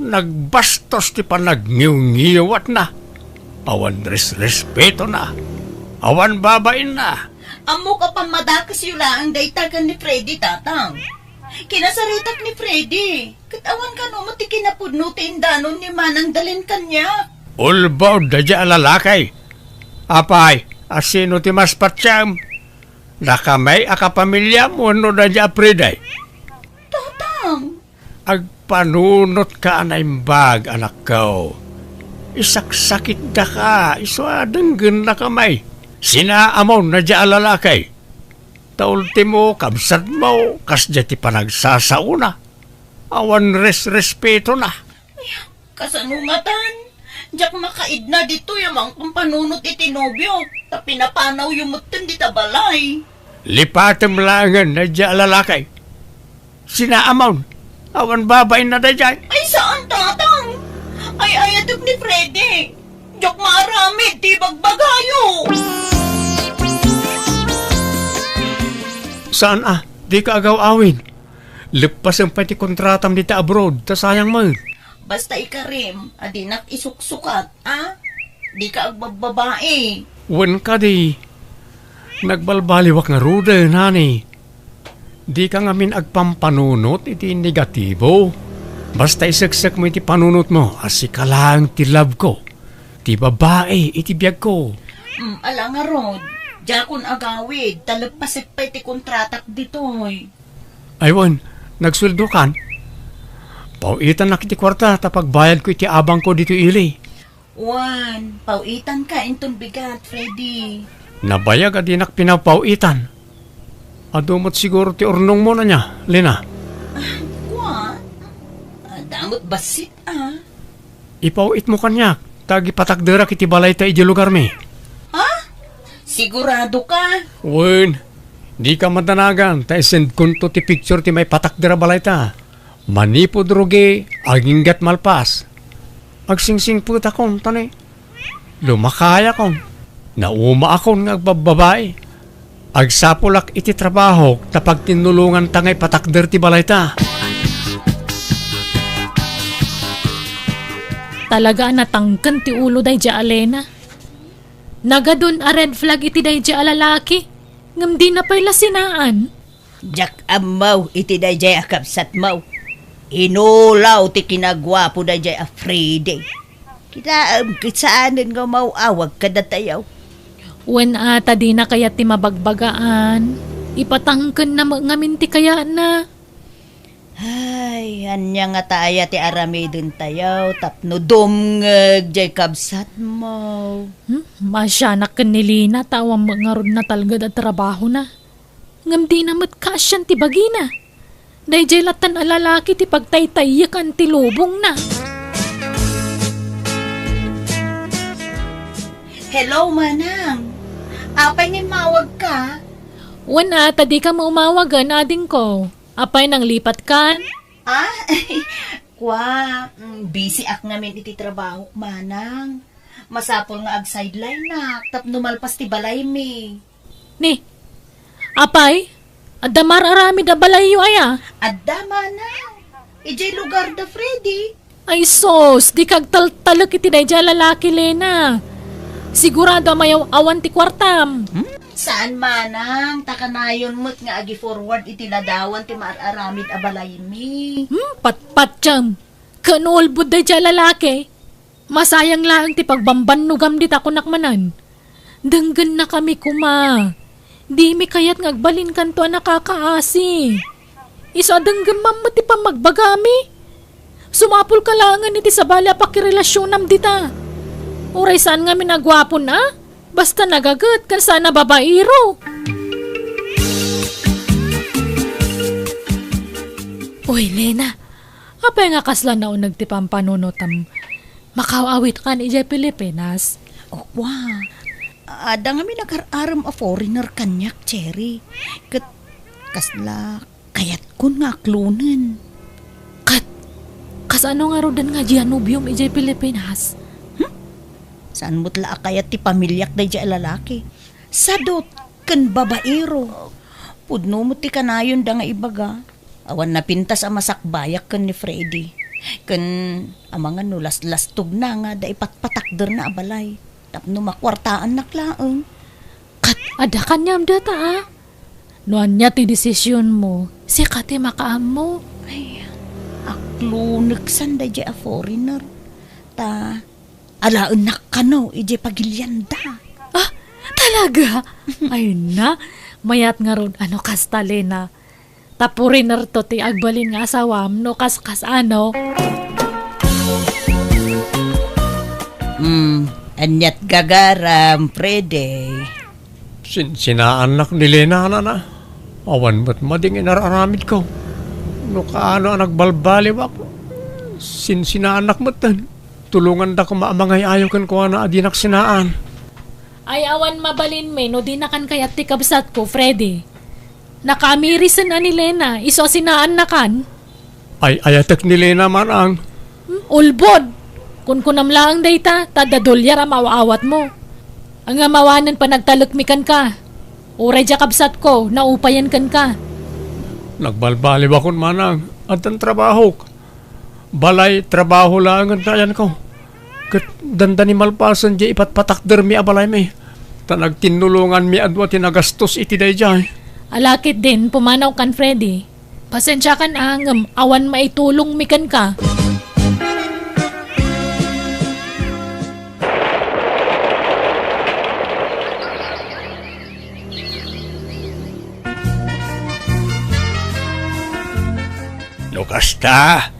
Nagbastos ti panagngiwngiwatna. Awan resrespetona. Awan babainna. Ammok a pammadakesyo laeng dayta ken ni Freddy, Tatang. Kinasaritak ni Freddy, ket awan kano met ti kinapudno ti indanon ni Manang Dalen kaniak. Ulbod daydiay a lalaki. Apay, a sino ti mas patiem? Dakami a kapamiliam wenno daydiay a Freddy? Tatang. Agpanunotka a naimbag, anakko. Isaksakitdaka, isu a denggennakami. Sinaamon daydiay a lalaki. Ta ultimo, kabsatmo, kasdiay ti panagsasaona. Awan resrespetona. Ay, kasano ngatan? Diak makaidna ditoy a mangpampanunot iti nobiok, ta pinapanawyo metten dita balay. Lipatem laengen daydiay a lalaki. Sinaamon, awan babainna daydiay. Ay, saan, Tatang. Ay-ayatek ni Freddy. Diak maaramid ti bagbagayo. Saan a, dika agaw-awid. Leppasem pay ti kontratam dita abroad, ta sayang met. Basta ikarim a dinak isuksukat, a? Dika agbabbabai. Wen kadi, nagbalbaliwak ngaruden, honey. Dika ngamin agpampanunot iti negatibo. Basta iseksekmo iti panunotmo a sika laeng ti love ko, ti babai iti biagko. Mm, ala ngarud, diakon agawid, ta leppasek pay ti kontratak ditoy. Ay wen, nagsueldokan? Paw-itannak iti kuarta ta pagbayadko iti abangko ditoy ili. Wen, paw-itanka inton bigat, Freddy. Nabayag a dinak pinapaw-itan. Adu met siguro ti urnongmo ania, Lena? Ah, kua? Adda met bassit, a. Ipaw-itmo kaniak, ta agipatakderak iti balayta idiay lugarmi. Ha? Siguradoka? Wen, dika madanagan, ta isendkonto ti picture ti maipatakder a balayta. Manipud rugi, aginggat malpas. Agsingsingpetakon, ta ni, lumakayakon. Naumaakon nga agbabbabai. Agsapulak iti trabahok ta pagtinnulonganta nga ipatakder ti balayta. Talaga a natangken ti ulo daydiay a Lena. Nagadun a red flag iti daydiay a lalaki, ngem dina pay la sinaan. Diak ammo iti daydiay a kabsatmo. Inulaw ti kinaguapo daydiay a Freddy. Kitaem ket saanen nga umaw-awag kadatayo. Wen a, ta dina kayat ti mabagbagaan. Ipatangkenna met ngamin ti kayatna. Ay, ania ngata aya ti aramidentayo tapno dumngeg diay kabsatmo? Hmm? Maasianak ken ni Lena ta awan met ngarud natalged a trabahona. Ngem dina met kaasian ti bagina. Daydiay lattan a lalaki ti pagtaytayek a ti lubongna. Hello, Manang. Apay nga immawagka? Wen a, ta dika met umawagen, adingko. Apay, nanglipatkan? Ah, kua, mm, busy ak ngamin iti trabahok, Manang. Masapul nga ag-sideline-ak tapno malpas ti balaymi. Ni, apay, adda mar-aramid a balayyo aya? Adda, Manang. Idiay lugar da Freddy. Ay sus, dika agtaltalek iti daydiay a lalaki, Lena. Sigurado a mayaw-awan ti kuartam. Hmm? Saan, Manang, ta kanayon met nga agi-forward iti ladawan ti mar-aramid a balaymi. Hmm, patpatiam. Ken ulbod daydiay a lalaki. Masayang laeng ti pagbambannogam dita, kunak manen. Denggennakami koma. Dimi kayat nga agbalinkanto a nakakaasi. Isu a denggemmam met ti pammagbagami. Sumapulka laengen iti sabali a pakirelasionam dita. Uray saan ngamin a guapon a, basta nagaget ken saan a babaero. Uy, Lena, apay nga kasla nauneg ti pampanunotam? Makaw-awitkan idiay Pilipinas? O, kua. Adda ngamin agar-arem a foreigner kaniak, Cherry. Ket kasla kayatkon nga aklonen. Ket, kasano ngaruden nga dia nobiom idiay Pilipinas? Hmm? Saan met la a kayat ti pamiliak daydiay a lalaki? Sadot ken babaero. Pudno met ti kanayonda nga ibaga. Awan napintas a masakbayak ken ni Freddy. Ken amangan no laslastogna nga adda ipatpatakderna a balay tapno makuartaannak laeng. Ket adda kaniam data, a? No ania ti desisionmo, sika ti makaammo. Ay, akloneksan daydiay a foreigner. Ta alaennak kano idiay pagilianda. Ah, talaga? Ay na, mayat ngarud a no kasta, Lena. Ta foreigner to ti agbalin nga asawam no kaskas a no. Hmm, aniat gagaram, Freddy? Sinsinaannak ni Lena, nana. Awan met mading inar-aramidko. No kaano a nagbalbaliwak, sinsinaannak metten. Tulonganda koma a mangay-ayo kenkuana a dinak sinaan. Ay, awan mabalinmi no dinakan kayat ti kabsatko, Freddy. Nakaamirisenna ni Lena, isu a sinaannakan. Ay-ayatek ni Lena, manang. Hmm, ulbod! Kunkunam laeng dayta, ta adda dolyar a maaw-awatmo. Ngem awanen panagtalekmi kenka. Uray diay kabsatko, naupayen kenka. Nagbalbaliwakon, manang. Addan trabahok. Balay, trabaho laengen nayanko. Ket dandani malpasen diay ipatpatakdermi a balaymi. Ta nagtinnulonganmi a dua ti nagastos iti daydiay. Ala ketdin, pumanawkan, Freddy. Pasensiakan a, ngem awan maitulongmi kenka. No kasta,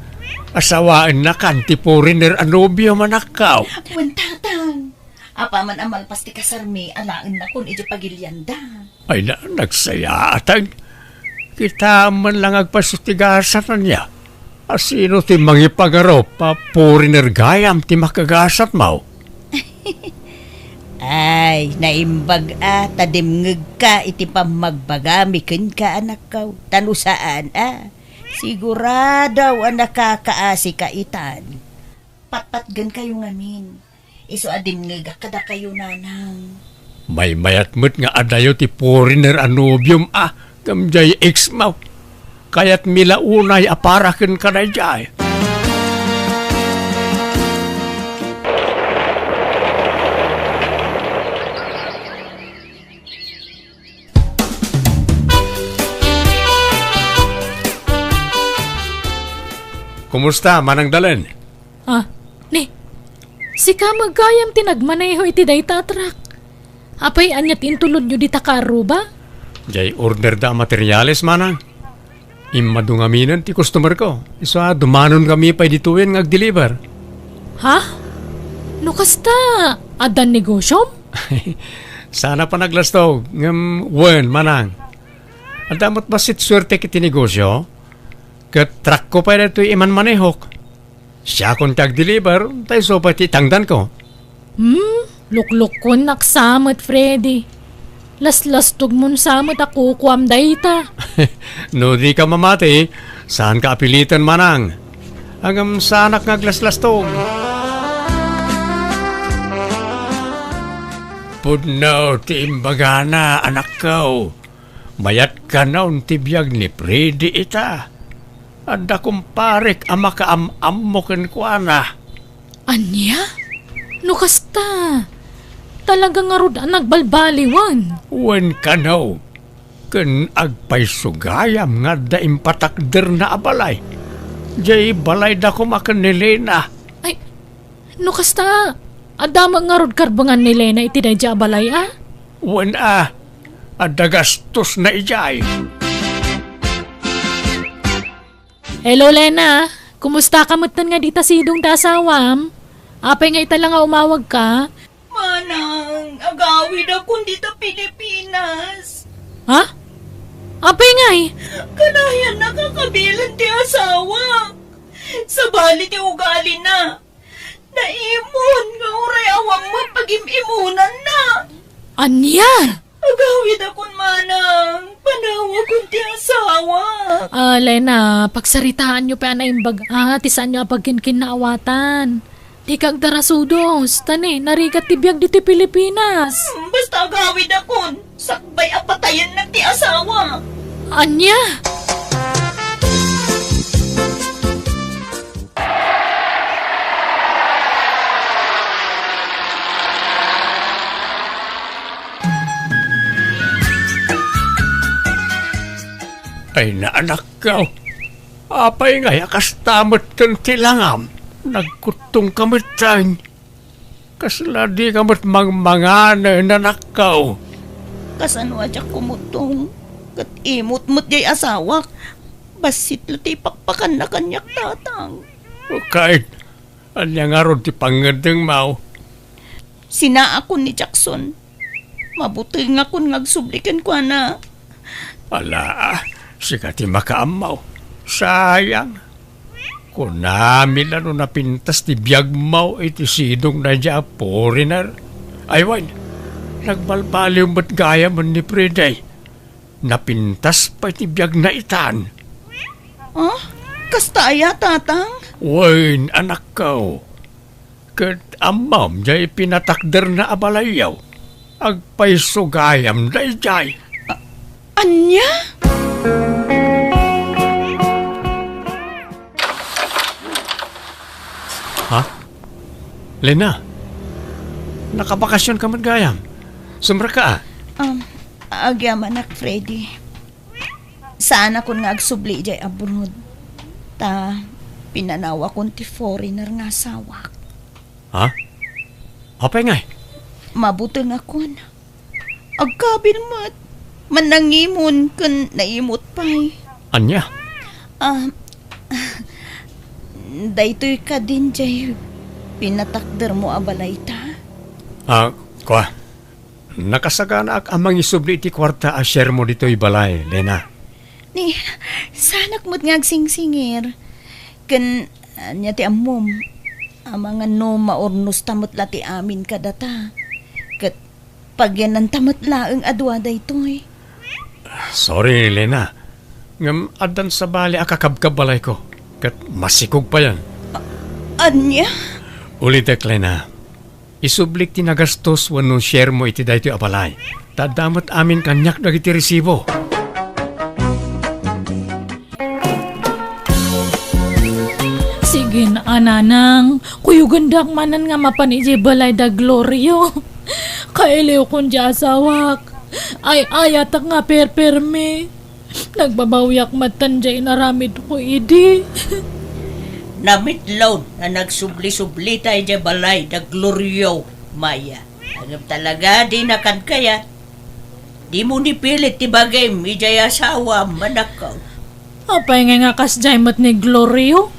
asawaennakan ti foreigner a nobiom, anakko. Wen, tatang. Apaman a malpas ti kasarmi, alaennakon iti pagilianda. Ay na, nagsayaat. Kitaem man la nga agpaso ti gasat, ania? A, sino ti mangipangarup a foreigner gayam ti makagasatmo? Ay, naimbag a ta dimngegka iti pammagbagami kenka, anakko. Ta no saan a, sigurado a nakakaasika itan. Patpatgenkayo ngamin. Isu a dimngegak kadakayo, nanang. Maymayat met nga adayo ti foreigner a nobiom a, ngem diay ex-mo. Kayatmi la unay a para ken kadaydiay. Kumusta, Manang Dalen? Ah, ni, sika met gayam ti nagmaneho iti dayta a truck. Apay, ania ti intulodyo dita karruba? Diay order da a materials, manang. Immadu ngaminen ti customer ko. Isu a, dumanonkami pay ditoyen nga agdeliver. Ha? No kasta, adda negosyom? Saan a panaglastog, ngem wen, manang. Adda met bassit suertek iti negosyo, ket truckko pay daytoy imanmanehok. Siakon ti agdeliver, ta isu pay ti itangdanko. Hmm, luklukkonnak sa met, Freddy. Laslastogmon sa met a kukuam dayta. No dika mamati, saanka a piliten, manang. Ngem saanak nga aglaslastog. Pudno ti imbagana, anakko. Mayat kano ti biag ni Freddy ita. Adda kumparek a makaam-ammo kenkuana. Ania? No kasta, talaga ngarud a nagbalbaliwan. Wen kano, ken agpayso gayam nga adda impatakderna a balay. Diay balayda koma ken ni Lena. Ay, no kasta, adda met ngarud karbengan ni Lena iti daydiay a balay, a? Wen a, adda gastosna idiay. Hello, Lena. Kumusta ka metten nga dita sidong ti asawam? Apay nga ita la nga umawagka? Manang, agawidakon dita Pilipinas. Ha? Apay ngay? Kanayan nakakabilan ti asawa. Sabali ti ugalina. Naimon nga uray awan met pagim-imonanna. Ania? Agawidakon, manang, panawakon ti asawa. Ah, Lena, pagsaritaanyo pay a naimbag a ti saanyo a pagkinkinnaawatan. Dika agdarasudos, ta ni, narigat ti biag ditoy Pilipinas. Hmm, basta agawidakon, sakbay a patayennak ti asawa. Ania? Ay, naanakko. Apay ngay a kasta metten ti langam? Nagkuttongka metten. Kasla dika met mangmangan, nanakko. Kasano a diak kumuttong? Ket imot met diay asawak. Bassit la ti ipakpakanna kaniak, tatang. Ket, ania ngarud ti pangngeddengmo? Sinaakon ni Jackson. Mabutengakon nga agsubli kenkuana. Ala, sika ti makaammo. Sayang. Kunami la no napintas ti biagmo iti sidong daydiay a foreigner. Ay wen, nagbalbaliw met gayamen ni Freddy. Napintas pay ti biagna itan. Ah? Kasta aya, Tatang? Wen, anakko. Ket ammom, jay pinatakderna a balayyo. Agpayso gayam dayjay. A-, ania? Ha? Lena, nakabakasion ka met gayam. Sumrekka, a. Um, agyamanak, Freddy. Saanakon nga agsubli idiay abroad. Ta, pinanawakon ti foreigner nga asawak. Ha? Apay ngay? Mabutengakon. Agkabil met. Mannangimon ken naimot pay. Ania? Ah, daytoy kadin jay pinatakdermo a balayta? Ah, kua. Nakasaganaak a mangisubli iti kuarta a sharemo ditoy balay, Lena. Ni, saanak met nga agsingsingir. Ken, ania ti ammom? Amangan no maurnosta met la ti amin kadata. Ket pagyananta met laeng a dua daytoy. Sorry, Lena. Ngem addan sabali a kakabkabbalayko. Ket masikog payen. A-, ania? Ulitek, Lena. Isublik ti nagastos wenno sharemo iti daytoy a balay. Ta adda met amin kaniak dagiti resibo. Sige, a nanang, kuyogendak manen nga mapan idiay balay da Glorio. Kailiwkon ti asawak. Ay-ayatek nga perpermi. Nagbabawiak metten diay inaramidko idi. Namitlaw a nagsubli-sublita idiay balay da Glorio, Maya. Ngem talaga, dina kad kayat. Dimo ni pilit ti bagim idiay asawam, anakko. Apay ngay nga kasdiay met ni Glorio?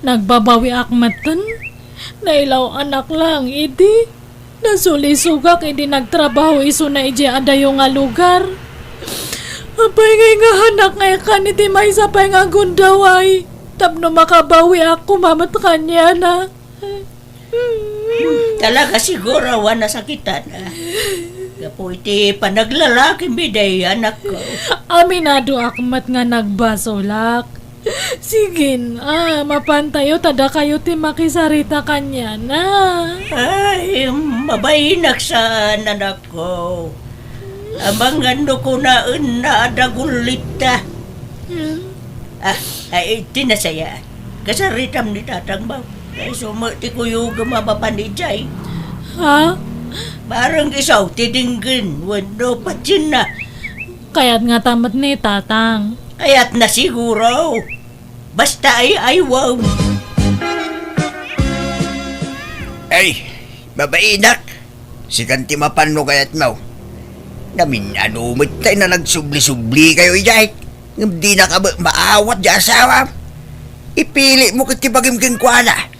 Nagbabawiak metten. Nailaw-anak laeng idi. Nasulisogak idi nagtrabaho isuna idiay adayo nga lugar. Apay ngay nga hanak nga ikan iti maysa pay nga gundaway tapno makabawiak koma met kaniana. Talaga siguro a nasakitan, a. Gapu iti panaglalaki mi day, anakko. Aminadoak met nga nagbasolak. Sige, a, mapantayo ta dakayo ti makisarita kaniana. Ay, mabainak saan, anakko. Amangan no kunaenna a dagullitta. Hmm. Ah, ay, ti nasaya. Kasaritam ni tatang mo. Kay sumot ti kuyogem a mapan idiay. Ha? Bareng isu ti denggen wenno patienna. Kayat ngata met ni tatang. Kayatna siguro. Basta ay-aywem. Ay, mabainak. Sikan ti mapan no kayatmo. Namin-ano met tay nga nagsubli-sublikayo idiay. Ngem dinaka met maawat ti asawam. Ipilitmo ket ti bagim kenkuana.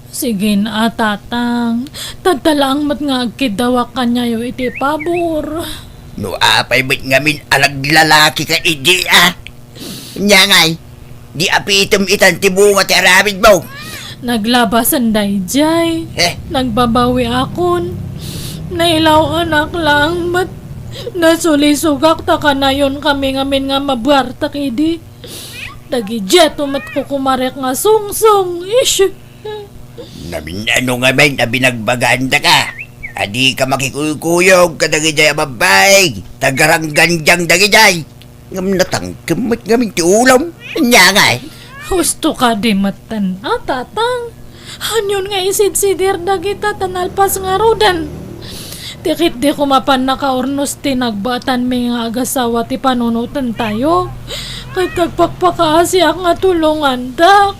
Sige, a, tatang. Tadta laeng met nga agkiddawak kaniayo iti pabor. No apay met ngamin a naglalakika idi, a? Ania ngay, di apitem itan ti bunga ti aramidmo. Naglabasen daydiay. Eh? Nagbabawiakon. Nailaw-anak laeng met. Nasulisogak ta kanayonkami ngamin nga mabuartek idi. Dagidiay met kukumarek nga sungsong. Ish! Namin-ano ngamin a binagbagandaka a dika makikuykuyog kadagidiay a babbai, ta garanggandiang dagidiay. Ngem natangkem met ngamin ti ulom. Ania ngay? Husto kadi metten, a, tatang. Anion nga isidsidir dagita ta nalpas ngaruden? Ti ketdi koma mapan nakaurnos ti nagbaetanmi nga agasawa ti panunotentayo. Ket agpakpakaasiak nga tulongandak.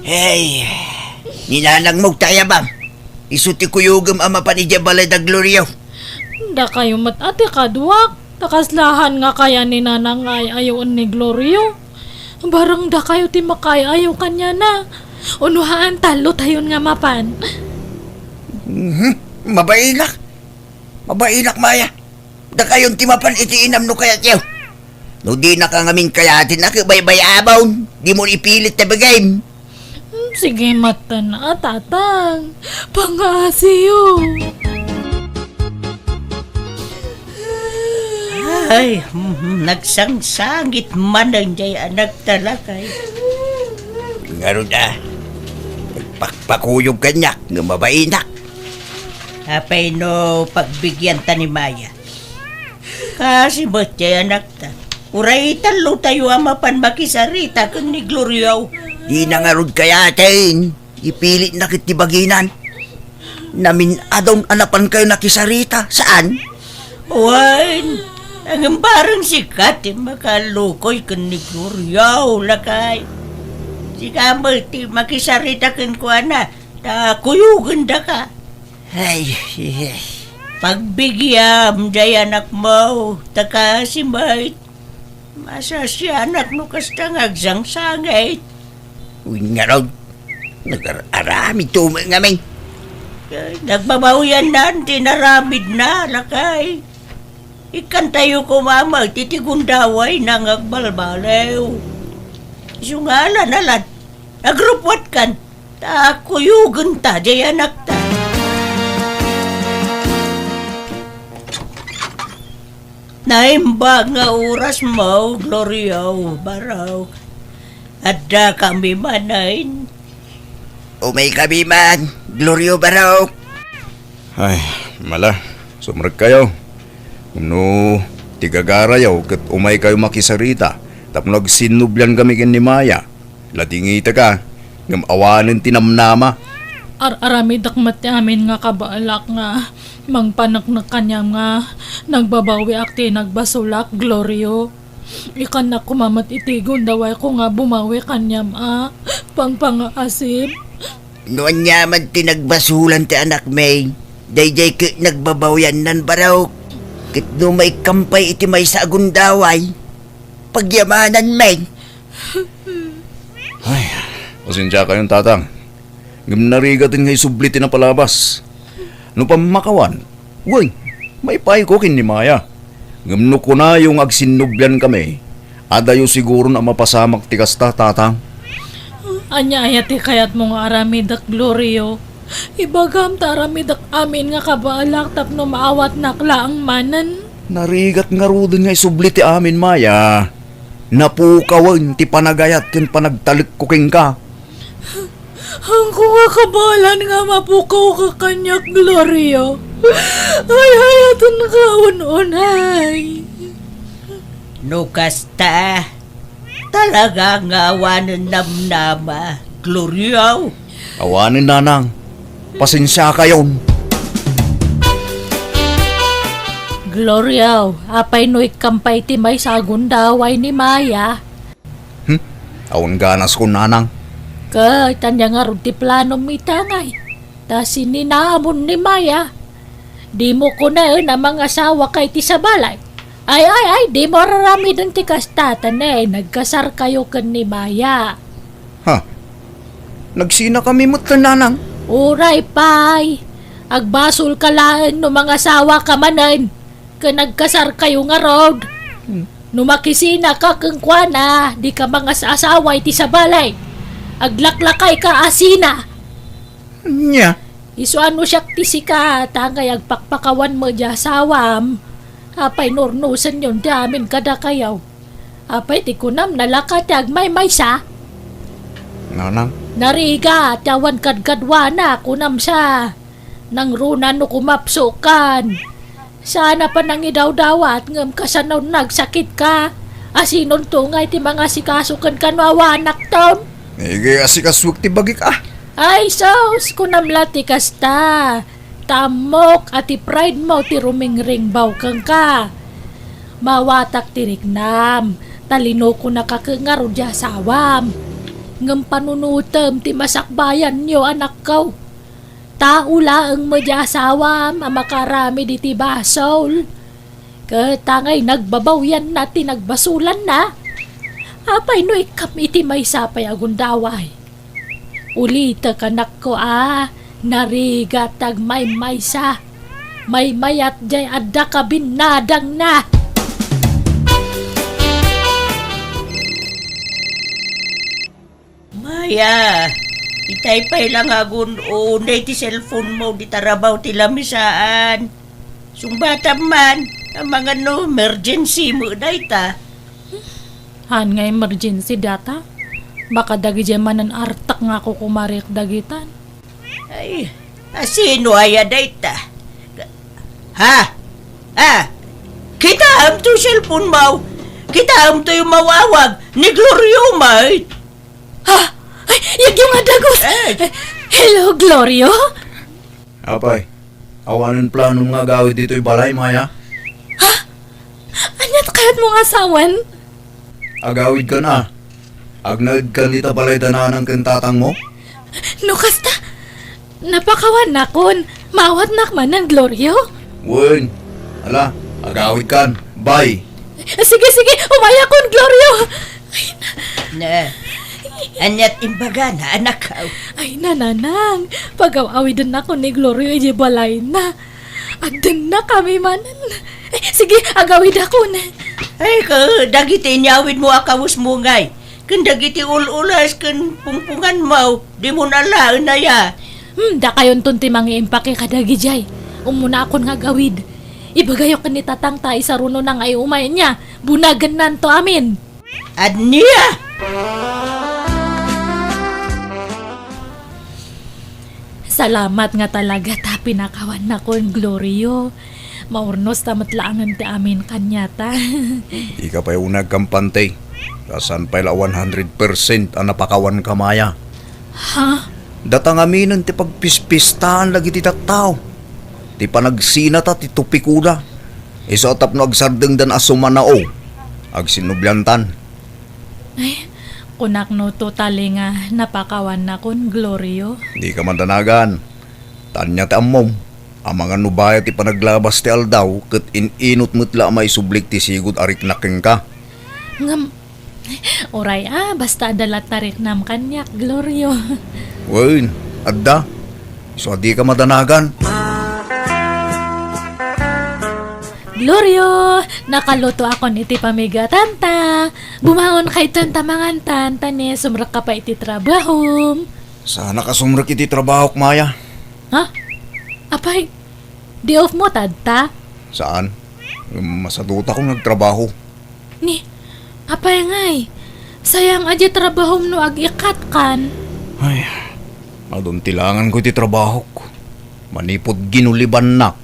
Hey, ni nanangmo ti ayabam. Isu ti kuyogem a mapan idiay balay da Glorio. Dakayo met a ti kaduak, ta kaslahan nga kayan ni nanang nga ay-ayoen ni Glorio. Bareng dakayo ti makaay-ayo kaniana. Uno haan, tallotayon nga mapan. Mhm. Mabainak. Mabainak, Maya. Dakayon ti mapan iti inam no kayatyo. No dinaka ngamin kayaten a, ket baybay-amon. Dimo ipilit ta bagim. Hmm, sige metten, a, tatang. Pangaasiyo. Ay, mm, nagsangsangit manen jay anakta, lakay. Ngarud a, nagpakpakuyog kaniak nga mabainak. Apay no pagbigianta ni Maya? Kasi met jay anakta. Uray tallotayo a mapan makisarita ken ni Glorio. Dina ngarud kayaten. Ipilitna ket ti baginan. Namin-adun a napankayo nakisarita, saan? Wen, ngem bareng sika ti makalukoy ken ni Glorio, lakay. Sika met ti makisarita kenkuana, ta kuyogendaka. Ay, ay, ay. Pagbigiam jay anakmo, ta kasi met, masasianak no kasta nga agsangsangit. Wen ngarud, nagar-aramid to met ngamin. Ay, nagbabawiannan ti inaramidna, lakay. Ikkantayo koma met iti gundawayna nga agbalbaliw. Isu nga alan-alan, agrupwatkan, ta kuyogenta jay anakta. Naimbag nga orasmo, Glorio, barok. Addakami manen. Umaykami man, Glorio, barok. Ay, mala, sumrekkayo. No ti gagarayo ket umaykayo makisarita tapno agsinnubliankami ken ni Maya. Ladingitaka, ngem awanen ti namnama. Ar-aramidek met ti amin nga kabaelak nga mangpaneknek kaniam nga nagbabawiak ti nagbasolak, Glorio. Ikkannak koma met iti gundawayko nga bumawi kaniam a pangpangaasip. No aniaman ti nagbasolan ti anakmi, daydiay ket nagbabawiannan, barok. Ket no maikkam pay iti maysa a gundaway, pagyamananmi. Ay, pasensiakayon, tatang. Ngem narigaten nga isubli ti napalabas. No pammakawan, wen, maipayko ken ni Maya. Ngem no kunayo nga agsinnubliankami, adayo siguron a mapasamak ti kasta, tatang. Ania aya ti kayatmo nga aramidek, Glorio? Ibagam ta aramidek amin nga kabaelak tapno maawatnak laeng manen. Narigat ngaruden nga isubli ti amin, Maya. Napukawen ti panagayat ken panagtalekko kenka. Haanko nga kabaelan nga mapukawka kaniak, Glorio. Ay, hayatenka un-unay. No kasta, talaga nga awanen namnama, Glorio. Awanen, nanang. Pasensiakayon. Glorio, apay no ikkam pay ti maysa a gundaway ni Maya? Hmm? Awan ganaskon, nanang. Ket ania ngarud ti planom ita ngay? Ta sininamon ni Maya. Dimo kunaen a mangasawaka iti sabali. Ay, ay, ay, dimo ar-aramiden ti kasta, ta ne, nagkasarkayo ken ni Maya. Ha? Nagsinakami met, nanang? Uray pay. Agbasolka laeng no mangasawaka manen. Ken nagkasarkayo ngarud. Hmm. No makisinaka kenkuana, dika mangas-asawa iti sabali. Aglaklakayka a sina. Nia? Isu a no siak ti sika, ta ngay agpakpakawan met diay asawam. Apay no urnosenyon ti amin kadakayo? Apay ti kunam, nalaka ti agmaymaysa? Nanang? Narigat ti awan kadkaduana, kunam sa. Nangruna no kumapsukan. Saan a panangidawdawat ngem kasano nagsakitka? Asinonto ngay ti mangasikaso kenka no awanakton? Igasikasoek ti bagik a. Ay, sus, kunam la ti kasta. Ta ammok a ti pride mo ti rumingringbaw kenka. Maawatak ti riknam, ta linukonaka ket ngarud diay asawam. Ngem panunotem ti masakbayanyo, anakko. Tao laeng met diay asawam a makaaramid iti basol. Ket ta ngay nagbabawianna ti nagbasolanna. Apay no ikkam iti maysa pay a gundaway? Ulitek, anakko, a, narigat ti agmaymaysa. Maymayat diay adda kabinnadangna. Maya, itay pay la nga agun-unay ti cellphone mo, di tarabaw ti lamisaan. Sungbatam man, Amangan no emergency met dayta. Haan nga emergency dayta? Baka dagidiay manen artek nga kukumarik dagitan. Ay, asino aya dayta? Ha? Ah, kitaem to cellphone mo. Kitaem to yung mawawag ni Glorio, mate. Ha? Ay, yagyo nga dagus! Eh. Hello, Glorio? Apay, awanen planom nga agawid ditoy balay, Maya? Ha? Aniat kayat mo nga asawan? Agawid kan a. Agnaed kan ita balay da nanang ken tatang mo? No kasta, napakawannakon. Maawatnak manen, Glorio? Wen. Ala, agawid kan. Bye. Sige, sige, umayakon, Glorio. Ay, na. Na, aniat imbagana, anak? Ay, nanang, pagaw-awidennakon ni Glorio idiay balayna. Agdennakami manen. Eh, sige, agawidakon. Ay, ka, dagiti inyawid mo a kawes mo ngay. Ken dagiti ul-ulas ken pungpungan mo, di mo nalaen aya. Hmm, dakayonton ti mangiimpake kadagidiay. Ummunakon nga agawid. Ibagayo ken ni tatang ta isarunona nga iumay nia. Bunagennanto amin. Ania? Salamat nga talaga ta pinakawannakon, Glorio. Maurnos ta met laengen ti amin kaniata. Dika pay uneg kampante. Ta saan pay la one hundred percent a napakawanka, Maya. Ha? Data ngaminen ti pagpispistaen dagiti tattao. Ti panagsinata ti tupikoda. Isu a tapno agsardengdan a sumanao, agsinnubliantan. Ay, kunak no totally nga napakawannakon, Glorio. Dika madanagan. Ta ania ti ammom, amangan no bayat ti panaglabas ti aldaw ket in-inut met la a maisublik ti sigud a riknak kenka. Ngem, uray a, basta adda latta riknam kaniak, Glorio. Wen, adda. Isu a dika madanagan. Glorio, nakalutoakon iti pamigatanta. Bumaonka itan ta mangantan, ta ni sumrekka pay iti trabahom. Saanak a sumrek iti trabahok, Maya. Ha? Apay, day off mo tatta? Saan. Masadutakon nga agtrabaho. Ni, apay ngay, sayang a di trabahom no ag-ikatkan. Ay, adun ti langanko iti trabahok. Manipud ginulibannak,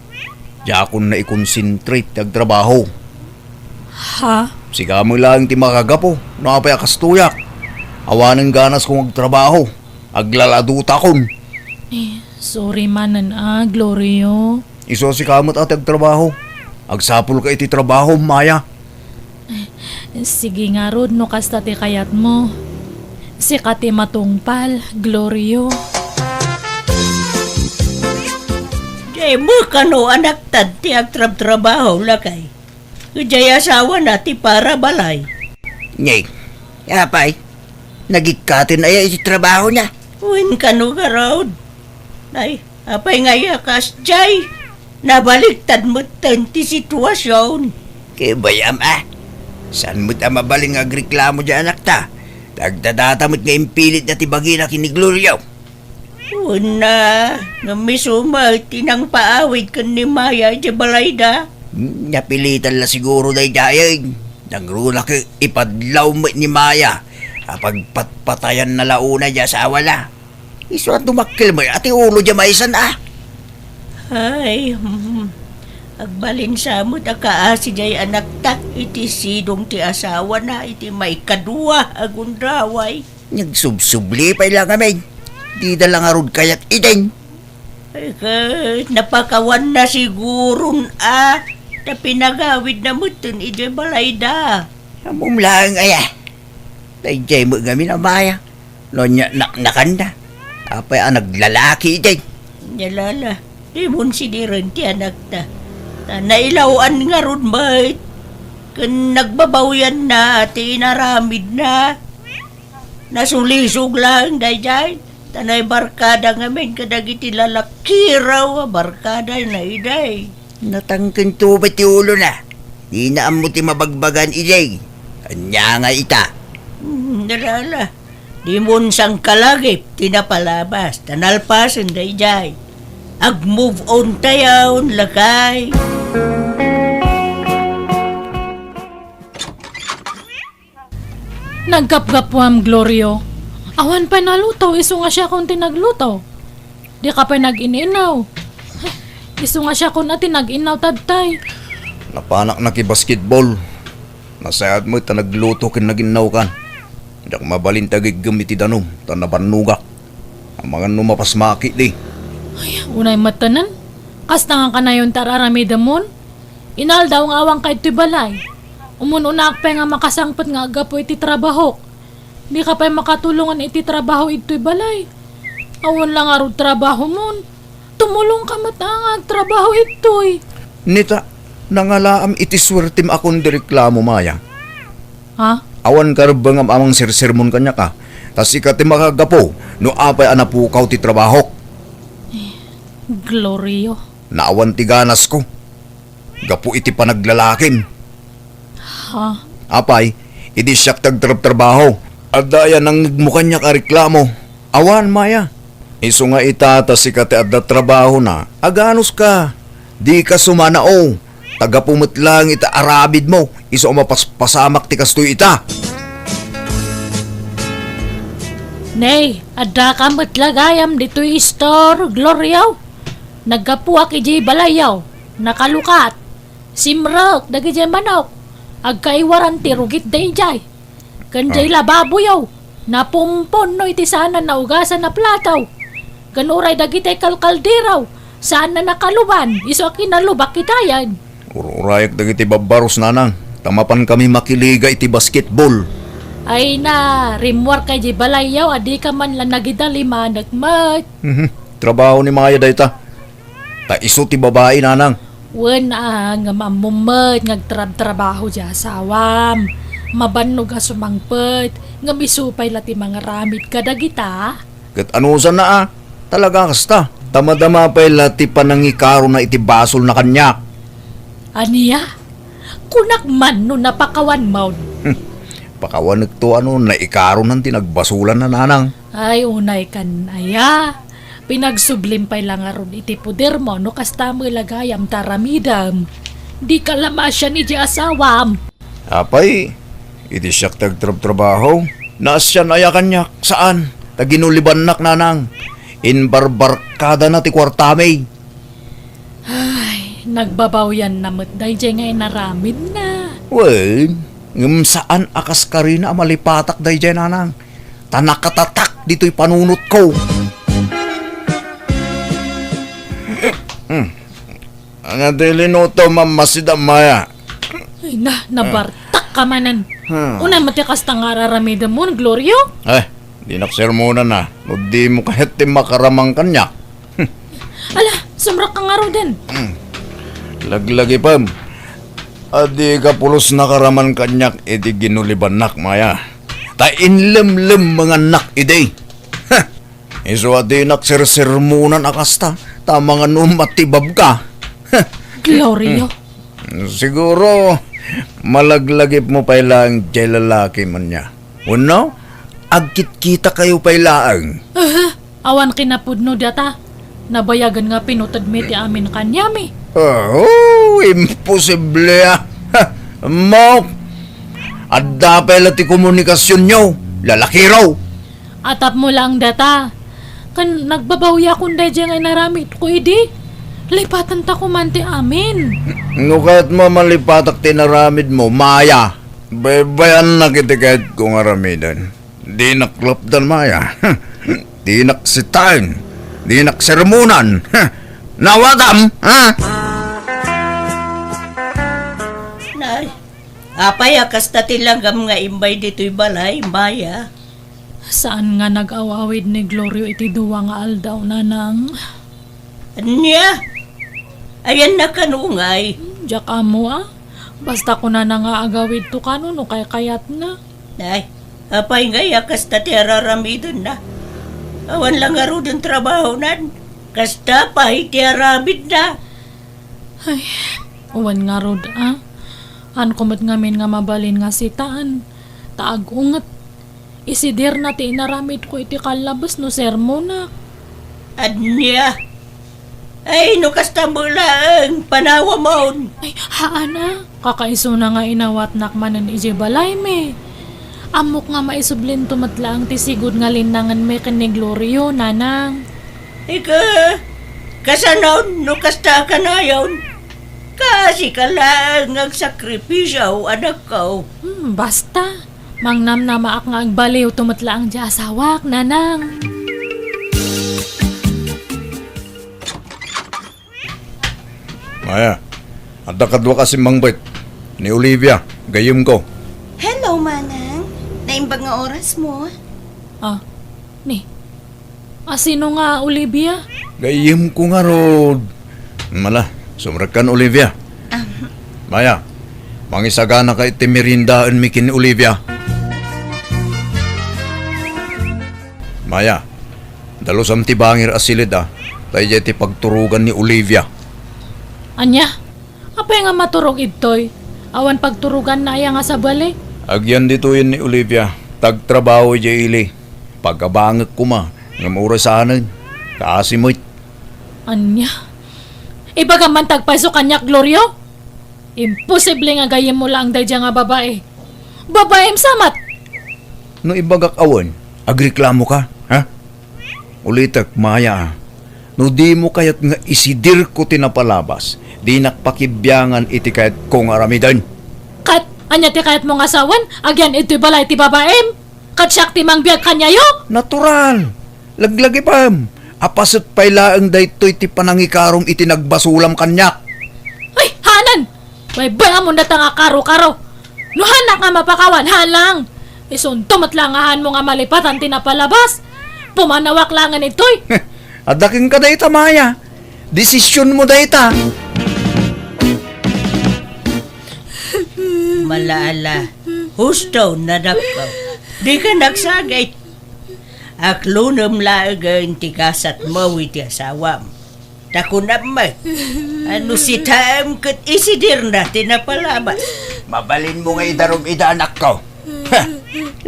diakon naikonsentrate ti agtrabaho. Ha? Sika met laeng ti makagapu no apay a kastoyak. Awanen ganasko nga agtrabaho. Aglaladutakon. Eh, sorry manen a, Glorio. Isu a sika met a ti agtrabaho. Agsapulka iti trabahom, Maya. Eh, sige ngarud no kasta ti kayatmo. Sika ti matungpal, Glorio. Dimo kano anaktan ti agtrabtrabaho, lakay. Idiay asawana ti para balay. Ni, apay, nagikkaten aya iti trabahona? Wen kano garud. Ay, apay nga aya kasdiay? Nabaliktad metten ti situasion. Ket bayam a. Saan met a mabalin nga agreklamo diay anakta? Tagdadata met nga impilitna ti bagina ken ni Glorio. Una, ngem isu met ti nangpaawid ken ni Maya idiay balayda. Hmm, napilitan la siguro daydiay. Nangruna ket ipadlaw met ni Maya a pagpatpatayanna la unay diay asawana. Isu a dumakkel met a ti ulo diay maysan a. Ay, hmm. Agbalin sa met a kaasi diay anakta iti sidong ti asawana iti maikadua a gundaway. Nagsubsubli pay la ngamin. Dida la ngarud kayat iden. Ay, ket napakawanna siguron a, ta pinagawidna metten idiay balayda. Ammom laeng aya. Daydiay met ngamin a Maya. No ania naknakanna. Apay a naglalaki iden. Nia la, dimon sidiren ti anakta. Ta nailaw-an ngarud met. Ken nagbabawyanna ti inaramidna. Nasulisog laeng daydiay, ta naibarkada ngamin kadagiti lalakiraw a barkadana idiay. Natangken to met ti ulona. Dina ammo ti mabagbagan idiay. Ania nga ita? Hmm, ala, ala. Dimon sangkalagip ti napalabas, ta nalpasen daydiay. Ag-move on tayon, lakay. Naggapgapuam, Glorio. Awan pay naluto, isu nga siakon ti nagluto. Dika pay nag-in-inaw. Isu nga siakon a ti nag-inaw tattay. Napanak nakibasketball. Nasayaat met ta nagluto ken nag-innaw kan. Diak mabalin ti agiggem iti danum, ta nabannogak. Amangan no mapasmaki di. Ay, unay met tanan. Kasta nga kanayon ti ar-aramidemon. Inaldaw nga awanka iti balay. Umun-unaak pay nga makasangpet nga aggapu iti trabahok. Dika pay makatulongan iti trabaho idtoy balay. Awan la ngarud trabahomon. Tumulongka met a nga agtrabaho idtoy. Nita, nangalaam iti suertem a kundi reklamo, Maya. Ha? Awan karebbengam a mangsersermon kaniak a. Ta sika ti makagapu no apay a napukaw ti trabahok. Glorio. Naawan ti ganasko. Gapu iti panaglalakim. Ha? Apay, idi siak ti agtrabtrabaho, adda aya nangngegmo kaniak a reklamo? Awan, Maya. Isu nga ita ta sika ti adda trabahona, aganuska. Dika sumanao. Ta gapu met laeng iti aramidmo, isu a mapaspasamak ti kastoy ita. Nay, addaka met la gayam ditoy istor, Glorio. Naggapuak idiay balayyo, nakalukat. Simrek dagidiay manok. Agkaiwaran ti rugit daydiay. Ken diay lababoyo, napumponno iti saan a naugasan a plato. Ken uray dagiti kalkaldero, saan a nakaluban, isu a kinalubak kitayen. Ur-urayak dagiti babbaros, nanang, ta mapankami makiliga iti basketball. Ay na, rimmuarka idiay balayyo a dika man la nagidalimanek met. Mhm. Trabaho ni Maya dayta. Ta isu ti babai, nanang. Wen a, ngem ammom met nga agtrabtrabaho ti asawam. Mabannog a sumangpet, ngem isu pay la ti mangaramid kadagita. Ket anusanna a, talaga kasta. Ta madama pay la ti panangikarona iti basolna kaniak. Ania? Kunak man no napakawanmon. Hmm. Pakawanekto a no naikaronan ti nagbasolanna, nanang. Ay, unay kan aya. Pinagsublim pay la ngarud iti podermo no kasta met la gayam ti aramidem. Dika la maasian iti asawam. Apay, idi siak ti agtrabtrabaho, naasian aya kaniak? Saan? Ta ginulibannak, nanang. Imbarbarkadana ti kuartami. Ay, nagbabawianna met daydiay nga inaramidna. Wen, ngem saan a kas karina a malipatak daydiay, nanang. Ta nakatatak ditoy panunotko. Hmm. Ania ti linutom a masida, Maya? Ay na, nabartak ka manen. Hmm. Unay met ti kasta nga ar-aramidemon, Glorio? Eh, dinak sermonan a. No dimo kayat ti makaraman kaniak. Ala, sumrekka ngaruden. Hmm. Laglagipem. A dika pulos nakaraman kaniak iti ginulibannak, Maya. Ta inlemlemmengannak idi. Heh! Isu a dinak sersermonan a kasta, ta amangan no matibabka. Heh! Glorio. Hmm. Siguro, malaglagipmo pay laeng diay lalaki man nia. Wenno, agkitkitakayo pay laeng. Aha, awan kinapudno data. Nabayagen nga pinuted mi ti amin kaniami. Oh, imposible a. Ha, ammok. Adda pay la ti komunikasionyo, lalakiro. Atapmo laeng data. Ken nagbabawiakon daydiay nga inaramidko idi. Lipatenta koman ti amin. No kayatmo a malipatak ti inaramidmo, Maya. Baybayannak iti kayatko nga aramiden. Dinak lapdan, Maya. Dinak sitaen. Dinak sermonan. Nawatam, ha? Nay, apay a kasta ti langgam nga imbay ditoy balay, Maya? Saan nga nag-aw-awid ni Glorio iti dua nga aldaw, nanang. Ania? Ayanna kano ngay? Hmm, diak ammo a. Basta kunana nga agawidto kano no kaykayatna. Ay, apay ngay a kasta ti ar-aramidenna? Awan la ngaruden trabahonan. Kasta pay ti aramidna. Ay, awan ngarud a. Haanko met ngamin nga mabalin nga sitaen. Ta agunget. Isidirna ti inaramidko iti kallabes no sermonak. Ania? Ay, no kasta met laeng, panawamon. Ay, haan a. Kakaisuna nga inawatnak manen idiay balaymi. Ammok nga maisublinto met laeng ti sigud nga linnangenmi ken ni Glorio, nanang. Ika, kasano no kasta a kanayon? Kaasi ka laeng nga agsakripisio, anakko. Hmm, basta. Mangnamnamaak nga agbaliwto met laeng ti asawak, nanang. Maya, adda kadua ka simmangbet. Ni Olivia, gayyemko. Hello, Manang. Naimbag nga oras mo? Ah, ni. Asino nga Olivia? Gayyemko ngarud. Mala, sumrekkan, Olivia. Ah. Maya, mangisagana ka iti meriendaenmi ken ni Olivia. Maya, dalusam ti bangir a siled a, ta idiay ti pagturogan ni Olivia. Ania? Apay nga maturog idtoy? Awan pagturoganna aya nga sabali? Agyan ditoyen ni Olivia, ta agtrabaho idiay ili. Pagabangek koma, ngem uray saanen. Kaasi met. Ania? Ibagam man ti agpayso kaniak, Glorio? Imposible nga gayyemmo laeng daydiay nga babai. Babaim sa met! No ibagak a wen, agreklamoka, ha? Ulitek, Maya, a. No dimo kayat nga isidirko ti napalabas, dinak pakibiangan iti kayatko nga aramiden. Ket ania ti kayatmo nga sawen? Agyan idtoy balay ti babaim? Ket siak ti mangbiag kaniayo? Natural. Laglagipem. Apaset pay laeng daytoy ti panangikarom iti nagbasolam kaniak. Ay, hanan! Baybay-amon dayta nga karo-karo. No haanak nga mapakawan, haan lang. Isunto met laeng a haanmo nga malipatan ti napalabas. Pumanawak laengen idtoy. Adda kenka dayta, Maya. Desisionmo dayta. Mala, ala. Husto, anakko. Dika nagsagit. Aklonem laengen ti gasatmo iti asawam. Ta kunam met, a no sitaem ket isidirna ti napalabas. Mabalinmo nga idarum ida, anakko. Ha!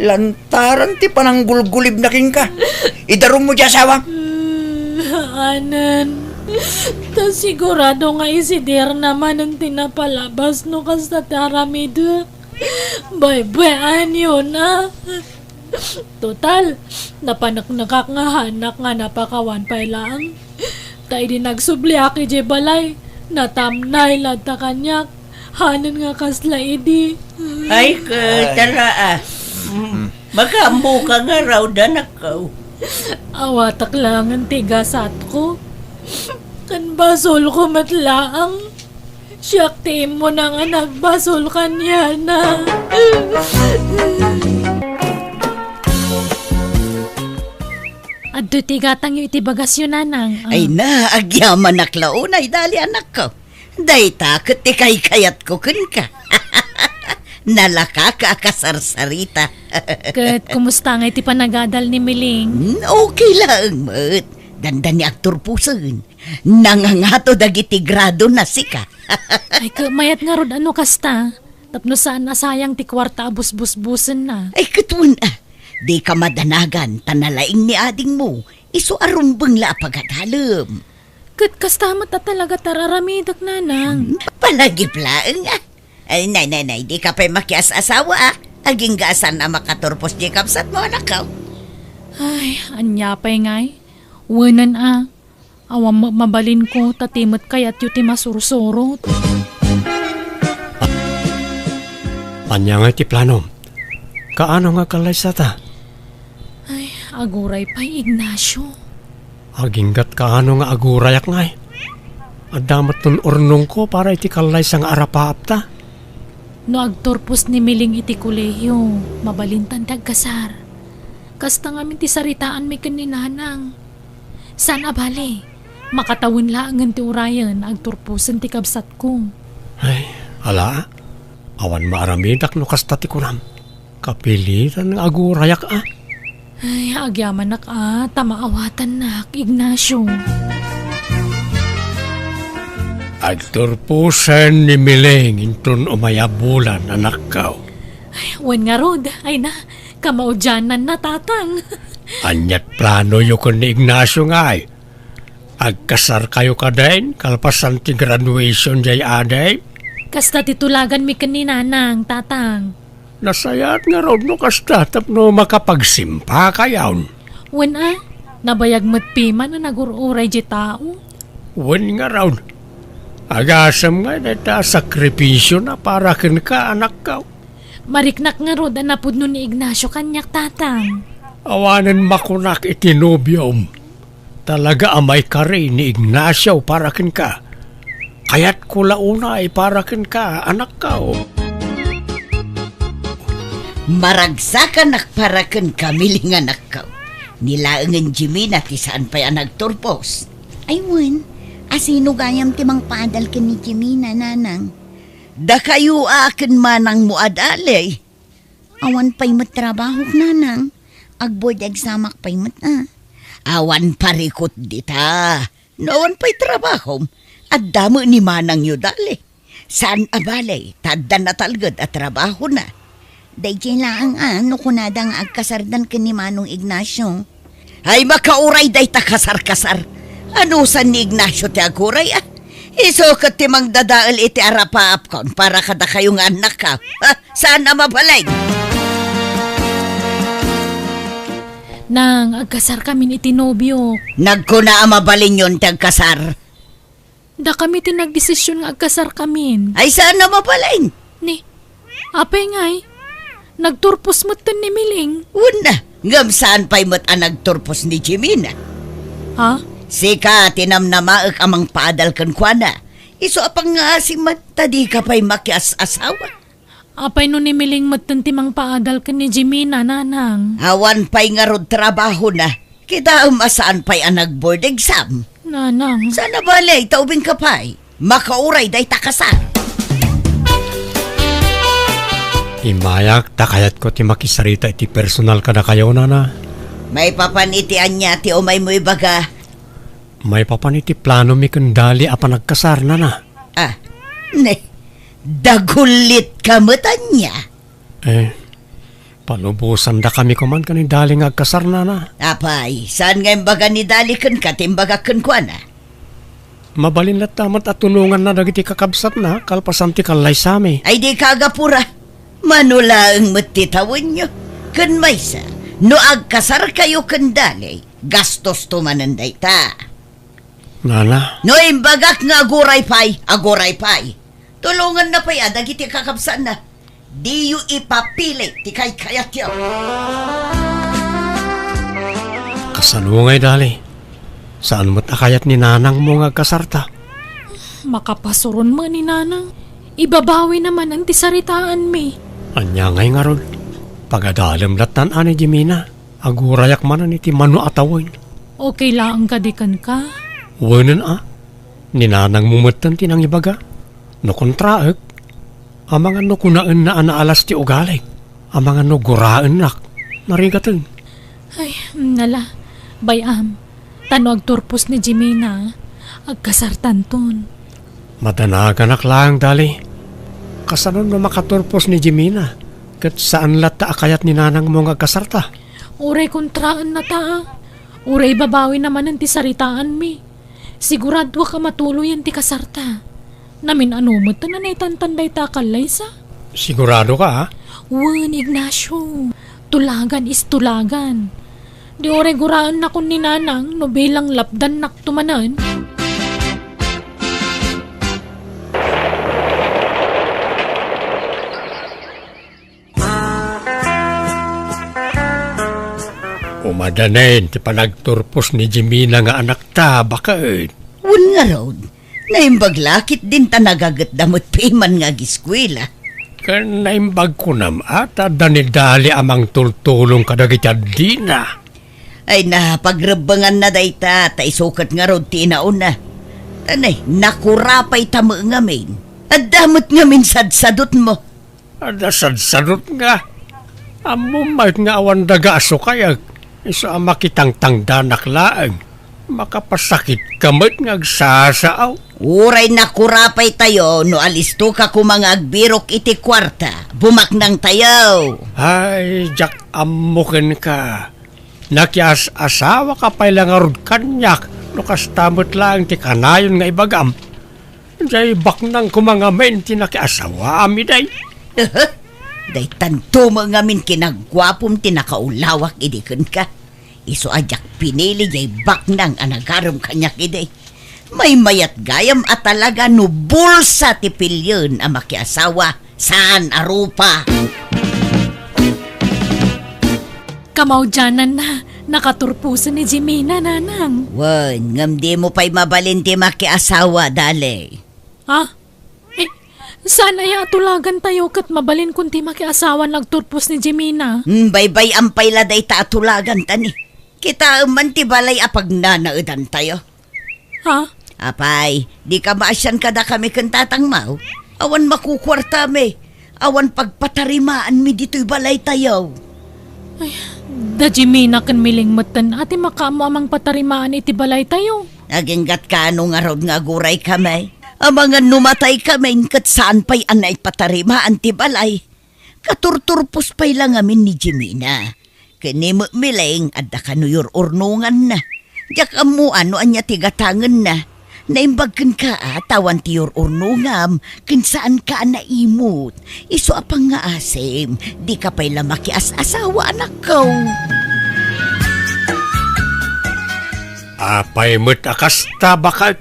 Lantaran ti pananggulgulibna kenka. Idarummo ti asawam. Anen, ta sigurado nga isidirna manen ti napalabas no kasta ti aramidek. Baybay-anyon a. Total, napaneknekak nga haanak nga napakawan pay laeng. Ta idi nagsubliak idiay balay, natamnay latta kaniak. Hanen nga kasla idi. Ay, ket, tara, a. Mm, makaammoka ngarud, anakko. Awatak laengen ti gasatko. Ken basolko met laeng. Siak ti immuna nga nagbasol kaniana. Adtoy ti gatangyo iti bagasyo, nanang. Ah. Ay na, agyamanak la unay, dali, anakko. Dayta ket ti kaykayatko kenka. Nalaka ka a kasarsarita. Ket kumusta ngay ti panagadal ni Miling? Hmm, okay laeng met. Dandani agturposen. Nangangato dagiti gradona, sika. Ay, ket mayat ngarud a no kasta. Tapno saan a sayang ti kuarta a busbusbusenna. Ay, ket wen a. Dika madanagan, ta nalaing ni adingmo. Isu a rumbeng la a pagadalem. Ket kasta met a talaga ti ar-aramidek, nanang. Hmm, palagip laeng a. Ay, nay, nay, nay, dika pay makias-asawa a. Agingga a saan a makaturpos diay kabsatmo, anakko. Ay, ania pay ngay? Wenen a. Awan met mabalinko, ta ti met kayatyo ti masursurot. Ania ngay ti planom? Kaano nga kallaysata? Ay, aguray pay, Ignacio. Aginggat kaano nga agurayak ngay? Adda met nun urnongko para iti kallaysa nga arapaapta. No agturpos ni Miling iti kolehiyo, mabalintan ti agkasar. Kasta ngamin ti saritaanmi ken ni Nanang. Saan a bale, makatawen laengen ti urayen, agturposen ti kabsatko. Ay, ala, awan maaramidak no kasta ti kunam. Kapilitan nga agurayak a. Ay, agyamanak a, ta maawatannak, Ignacio. Agturposen ni Miling inton umay a bulan, anakko. Ay, wen ngarud, ay na, kamaudiananna, tatang. Aniat planoyo ken ni Ignacio ngay? Agkasarkayo kadin, kalpasan ti graduation diay adi? Kasta ti tulaganmi ken ni Nanang, tatang. Nasayaat ngarud no kasta tapno makapagsimpakayon. Wen a, nabayag met piman a nagur-uray diay tao. Wen ngarud, agasem ngay dayta a sakripisiona para kenka, anakko. Mariknak ngarud a napudno ni Ignacio kaniak, Tatang. Awanen makunak iti nobiom. Talaga a maikari ni Ignacio para kenka. Kayatko la unay para kenka, anakko. Maragsakanak para kenka, Miling, anakko. Ni laengen Jimina ti saan pay a nagturpos. Ay wen, asino gayam ti mangpaadal ken ni Jimina, Nanang? Dakayo a ken manangmo a dali. Awan pay met trabahok, Nanang. Ag-board examak pay met a. Awan parikut dita. No awan pay trabahom, adda met ni manangyo dali. Saan a bale, ta adda natalged a trabahona. Daydiay laeng a no kunada nga agkasardan ken ni Manong Ignacio. Ay, makauray dayta kasar-kasar. Anusan ni Ignacio ti aguray, a? Isu ket ti mangdadael iti arapaapkon para kadakayo nga annakko. Ha? Saan a mabalin? Nang, agkasarkamin iti nobiok. Nagkuna a mabalinyon ti agkasar. Dakami ti nagdesisyon nga agkasarkamin. Ay, saan a mabalin? Ni, apay ngay? Nagturpos metten ni Miling. Wen a, ngem saan pay met a nagturpos ni Jimina? Ha? Sika ti namnamaek a mangpaadal kenkuana. Isu a pangngaasim met, ta dika pay makias-asawa. Apay no ni Miling metten ti mangpaadal ken ni Jimina, Nanang? Awan pay ngarud trabahona. Kitaem a saan pay a nag-board exam. Nanang. Saan a bale, ta ubingka pay. Makauray dayta kasar. Immayak ta kayatko ti makisarita iti personal kadakayo, Nana. Maipapan iti ania ti umaymo ibaga? Maipapan iti planomi ken Dali a panagkasar, Nana. Ah, ne, dagullitka met ania? Eh, palubosandakami koman ken ni Dali nga agkasar, Nana. Apay, saan nga imbaga ni Dali kenka ti imbagak kenkuana? Mabalin latta met a tulonganna dagiti kakabsatna kalpasan ti kallaysami. Ay, dika agapura. Mano laeng met ti tawenyo. Ken maysa, no agkasarkayo ken Dali, gastosto manen dayta. Nana. No imbagak nga aguray pay, aguray pay. Tulonganna pay a dagiti kakabsatna. Diyo ipapili ti kaykayatyo. Kasano ngay, Dali? Saan met a kayat ni nanangmo nga agkasarta? Makapasuron met ni nanang. Ibabawina manen ti saritaanmi. Ania ngay ngarud? Pagadalem lattan a ni Jimina. Agurayak manen iti mano a tawen. Okay laeng kadi kenka? Wenen a. Ni nanangmo metten ti nangibaga. No kontraek, amangan no kunaenna a naalas ti ugalik. Amangan no guraennak. Narigaten. Ay, nala. Bay-am. Ta no agturpos ni Jimina, agkasartanton. Madanaganak laeng, Dali. Kasano no makaturpos ni Jimina, ket saan latta a kayat ni nanangmo nga agkasarta? Uray kontraennata, a. Uray ibabawina manen ti saritaanmi. Siguradoak a matuloyen ti kasarta. Namin-ano met a naitantan dayta a kallaysa? Siguradoka, a? Wen, Ignacio. Tulagan is tulagan. Di uray guraennakon ni nanang no bilang lapdannakto manen. Umadanen ti panagturpos ni Jimina nga anakta, baket. Wen ngarud, naimbag la ketdin ta nagagetda met piman nga agiskuela. Ken naimbag kunam a ta adda ni Dali a mangtultulong kadagiti addina. Ay na, pagrebbenganna dayta, ta isu ket ngarud ti inauna. Ta ne, nakurapayta met ngamin. Adda met ngamin sadsadutmo. Adda sadsadutnga. Ammom met nga awan daga a sukayek. Isu a makitangtangdanak laeng. Makapasakitka met nga agsasaaw. Uray nakurapaytayo, no alistoka koma nga agbirok iti kuarta, bumaknangtayo. Ay, diak ammo kenka. Nakias-asawaka pay la ngarud kaniak no kasta met laeng ti kanayon nga ibagam. Diay baknang koma ngamin ti nakiasawaam idiay. Daytanto met ngamin kinaguapom ti nakaulawak idi kenka. Isu a diak pinili diay baknang a nagarem kaniak idi. Maymayat gayam a talaga no bulsa ti pilien a makiasawa, saan a rupa. Kamaudiananna, nakaturposen ni Jimina, nanang. Wen, ngem dimo pay mabalin ti makiasawa, Dali. Ha? Eh, saan aya a tulagantayo ket mabalinkon ti makiasawan agturpos ni Jimina? Hmm, baybay-am pay la dayta a tulaganta ni. Kitaem man ti balay a pagnanaedantayo. Ha? Apay, dika maasian kadakami ken tatangmo? Awan makukuartami. Awan pagpatarimaanmi ditoy balaytayo. Ay, da Jimina ken Miling metten a ti makaammo a mangpatarimaan iti balaytayo. Aginggatka no ngarud nga aguraykami. Amangan no mataykamin ket saan pay a naipatarimaan ti balay. Katurturpos pay la ngamin ni Jimina. Ken ni Miling, adda kano yur-urnonganna. Diak ammo no ania ti gatangenna. Naimbag kenka a ta awan ti yur-urnongam, ken saanka a naimut. Isu a pangngaasim, dika pay la makias-asawa, anakko. Apay met a kasta, baket?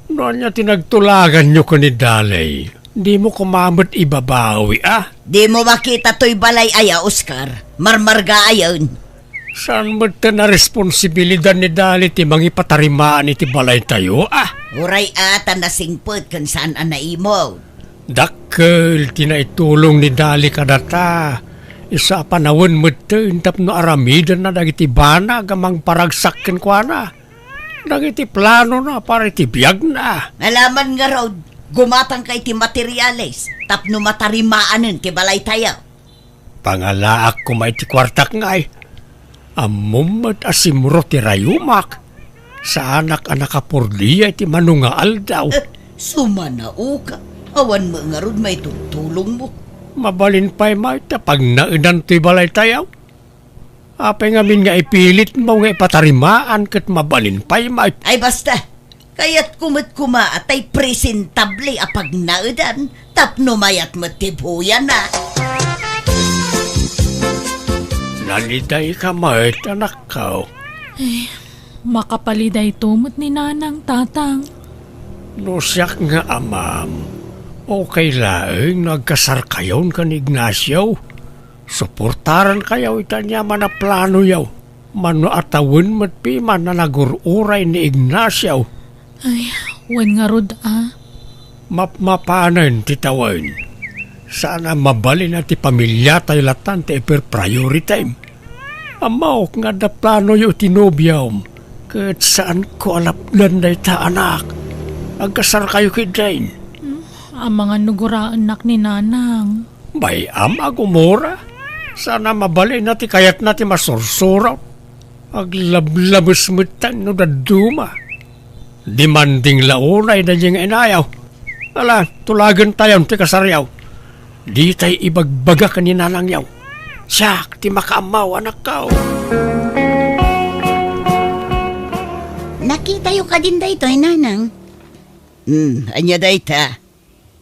No ania ti nagtulaganyo ken ni Dali? Dimo koma met ibabawi, a? Dimo makita toy balay aya, Oscar? Marmarga ayen. Saan met ta a responsibilidad ni Dali ti mangipatarimaan iti balaytayo, a? Uray a ta nasingpet ken saan a naimut. Dakkel ti naitulong ni Dali kadata. Isu a panawen metten tapno aramidenna dagiti banag a mangparagsak kenkuana. Dagiti planona para iti biagna. Alaman ngarud, gumatangka iti materiales tapno matarimaanen ti balaytayo. Pangalaak koma iti kuartak ngay. Ammom met a simro ti rayumak. Saanak a nakapordia iti mano nga aldaw. Eh, sumanaoka. Awan met ngarud maitultulongmo. Mabalin pay met ta pagnaedan toy balaytayo. Apay ngamin nga ipilitmo nga ipatarimaan ket mabalin pay met? Ay, basta. Kayatko met koma a tay presentable a pagnaedan tapno mayat met ti buyana. Nalidayka met, anakko. Eh, makapalidayto met ni Nanang, Tatang. No siak nga amam, okay laeng no agkasarkayon ken ni Ignacio. Suportarankayo iti aniaman a planoyo. Mano a tawen met piman a nagur-uray ni Ignacio. Ay, wen ngarud a. Mapmapanen ti tawen. Saan a mabalin a ti pamiliatayo latan ti iper-priority. Ammok nga adda planoyo iti nobiom, ket saanko a lapdan dayta, anak. Agkasarkayo ketdin. Hmm, amangan no guraennak ni Nanang. Bay-am a gumura. Saan a mabalin a ti kayatna ti masursurot. Aglablabes metten no dadduma. Demanding la unay daydiay nga inayo. Ala, tulagentayon ti kasaryo. Ditay ibagbaga ken ni nanangyo. Siak ti makaammo, anakko. Nakitayo kadin daytoy, Nanang? Hmm, ania dayta?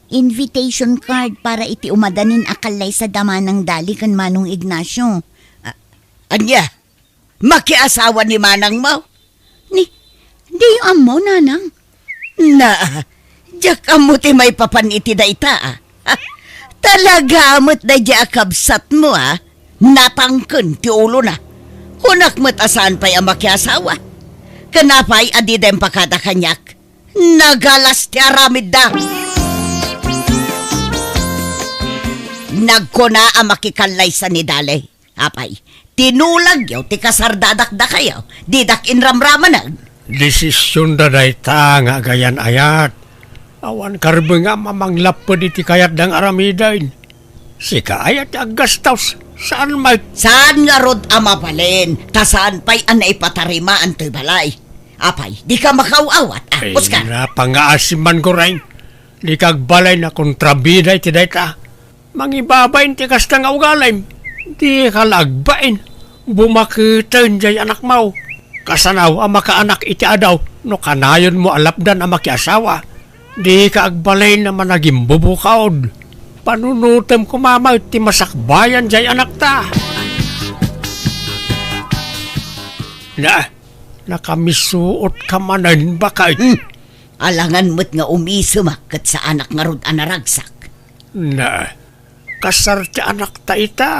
Invitation card para iti umadanin a kallaysa da Manang Dali ken Manong Ignacio. A-, ania? Makiasawa ni manangmo? Ni, diyo ammo, Nanang? Na, diak ammo ti maipapan iti dayta, a. Ha? Talaga met daydiay a kabsatmo, a. Natangken ti ulona. Kunak met a saan pay a makiasawa. Ken apay a dida impakada kaniak? Nagalas ti aramidda. Nagkuna a makikallaysa ni Dali. Apay, tinulagyo ti kasardadakdakayo, didak inramramanen. Desisionda dayta nga agayan-ayat. Awan karbengam a manglapped iti kayatda nga aramiden. Sika aya ti aggastos, saan met? Saan ngarud a mabalin, ta saan pay a naipatarimaan toy balay. Apay, dika makaaw-awat, a, Ay, Oscar? Napangaasim man, Gorain. Dika agbalin a kontrabida iti dayta. Mangibabain ti kasta nga ugalim. Dika la agbain. Bumaketen jay anakmo. Kasano a makaanak iti adaw no kanayonmo a lapdan a makiasawa? Dika agbalin a managimbubukaod. Panunotem koma met ti masakbayan jay anakta. Na, nakamisuot ka manen, baket. Hmm. Alangan met nga umisemak ket saanak ngarud a naragsak. Na, kasar ti anakta ita.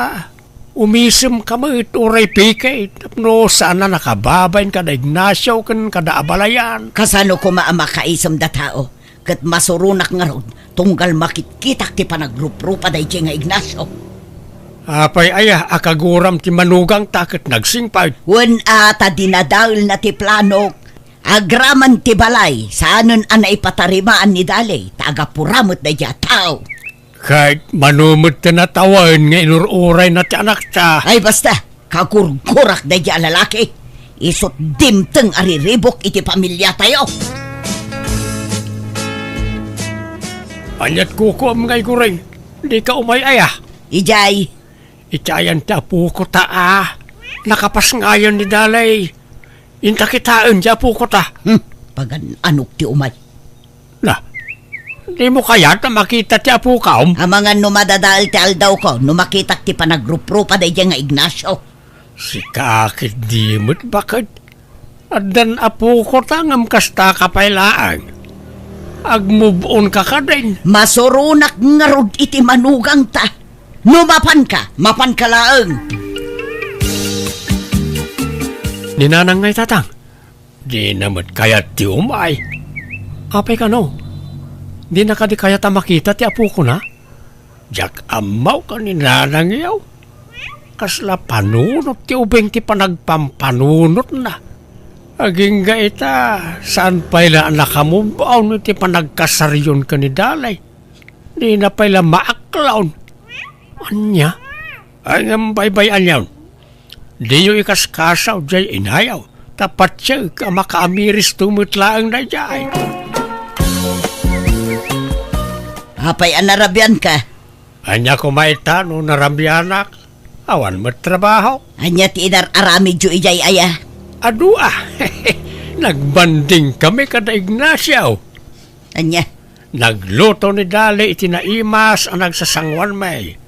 Umisem ka met uray pikay tapno saan a nakababain kada Ignacio ken kada abalayan. Kasano koma a makaisemda tao? Ket masuronak ngarud, tunggal makitkitak ti panagruprupa daydiay nga Ignacio. Apay aya a kaguram ti manugangta ket nagsingpet? Wen a ta dinadaelna ti planok. Agraman ti balay, saanen a naipatarimaan ni Dali, ta agapura met daydiay a tao. Ket mano met ti natawen nga inur-urayna ti anakta? Ay, basta, kagurgurak daydiay a lalaki. Isut' dimteng a riribuk iti pamiliatayo. Ania't kukuam nga iguring? Dika umay aya? Idiay. Iti ayan ti apokota a. Nakapasngayon ni Dalay. Inta kitaen ti apokota. Hmm, pagan-anok ti umay. Na, dimo kayat a makita ti apokam? Amangan no madadael ti aldawko, no makitak ti panagruprupa daydiay nga Ignacio. Sika ket di met baket. Addan apokota ngem kasta ka pay laeng. Agmubon ka kadin. Masuronak ngarud iti manugangta. No mapanka, mapanka laeng. Ni Nanang ngay, Tatang? Dina met kayat ti umay. Apay kano? Dina kadi kayat a makita ti apokona? Diak ammo ken ni Nanang yaw. Kasla panunot ti ubing ti panagpampanunotna. Agingga ita, saan pay la a nakamubon iti panagkasaryon ken ni Dalay. Dina pay la maaklaon. Ania? Ay, ngem baybay-anyon. Diyo ikaskasaw jay inayo, ta patiek a makaamiristo met laeng daydiay. Apay a narabianka? Ania koma ita no narabianak? Awan met trabaho. Ania ti inar-aramidyo idiay aya? Adu a. Nagbanding kami kada Ignacio. Ania? Nagluto ni Dali iti naimas a nagsasanguanmi.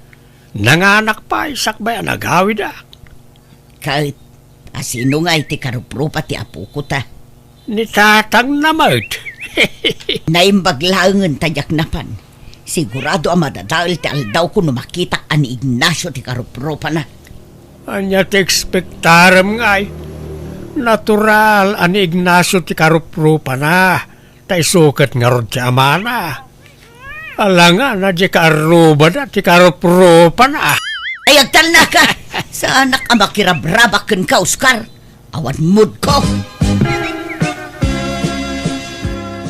Nanganak pay sakbay a nagawidak. Ket, asino ngay ti karuprupa ti apokota? Ni tatangna met. Naimbag laengen ta diak napan. Sigurado a madadael ti aldawko no makitak a ni Ignacio ti karuprupana. Ania ti ekspektarem ngay? Natural a ni Ignacio ti karuprupana. Ta isu ket ngarud ti amana. Alangan a di kaarrubada ti karuprupana. Ay, agtalnaka! Saanak a makirabrabak kenka, Oscar. Awan moodko.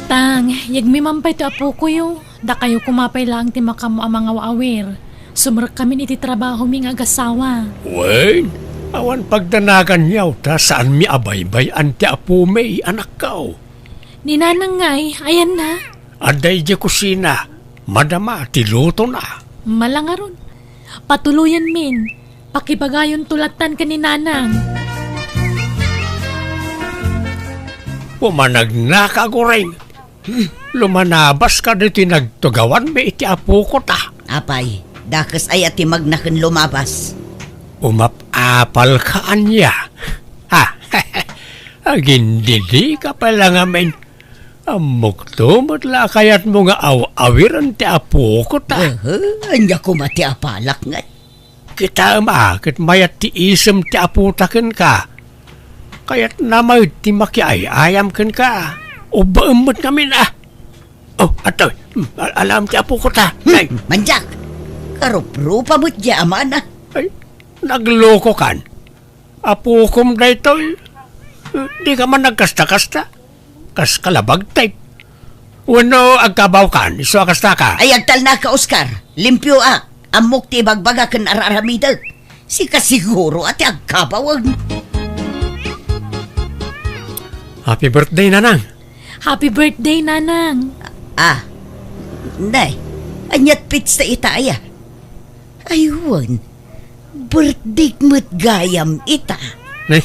Tang, yegmi man pay ti apokoyo. Dakayo koma pay laeng ti makaammo a mangaw-awir. Sumrekkamin iti trabahomi nga agasawa. Wen, awan pagdanaganyo ta saanmi a baybay-an ti apomi, anakko. Ni Nanang ngay, ayanna? Adda idiay kusina, madama ti lutona. Malangaron. Patuloyanmin. Pakibagayonto lattan ken ni Nanang. Pumanagnaka, Goreng. Hmm, lumanabas ka ditoy nagtugawanmi iti apokota. Apay, dakes aya ti magna ken lumabas? Umap-apalka ania? Ha? Agindidika pay la ngamin. Ammokto met la a kayatmo nga aw-awiren ti apokota. Aha, ania koma ti apalak ngay? Kitaem a ket mayat ti isem ti apota kenka. Kayatna met ti makiay-ayam kenka. Ubbaem met ngamin a. Oh, atoy. Hmm, al-, alam ti apokota. Hmm, ay. Mandiak. Karuprupa met diay amana. Ay, naglokokan. Apokom daytoy. Dika man nagkasta-kasta. Kas kalabag type. Wenno agkabawkan, isu a kastaka? Ay, agtalnaka, Oscar. Limpioak. Ammok ti ibagbaga ken ar-aramidek. Sika siguro a ti agkabawek. Happy birthday, Nanang! Happy birthday, Nanang! Ah, nay, ania't petsa ita aya? Ay, wen, birthday met gayam ita. Nay,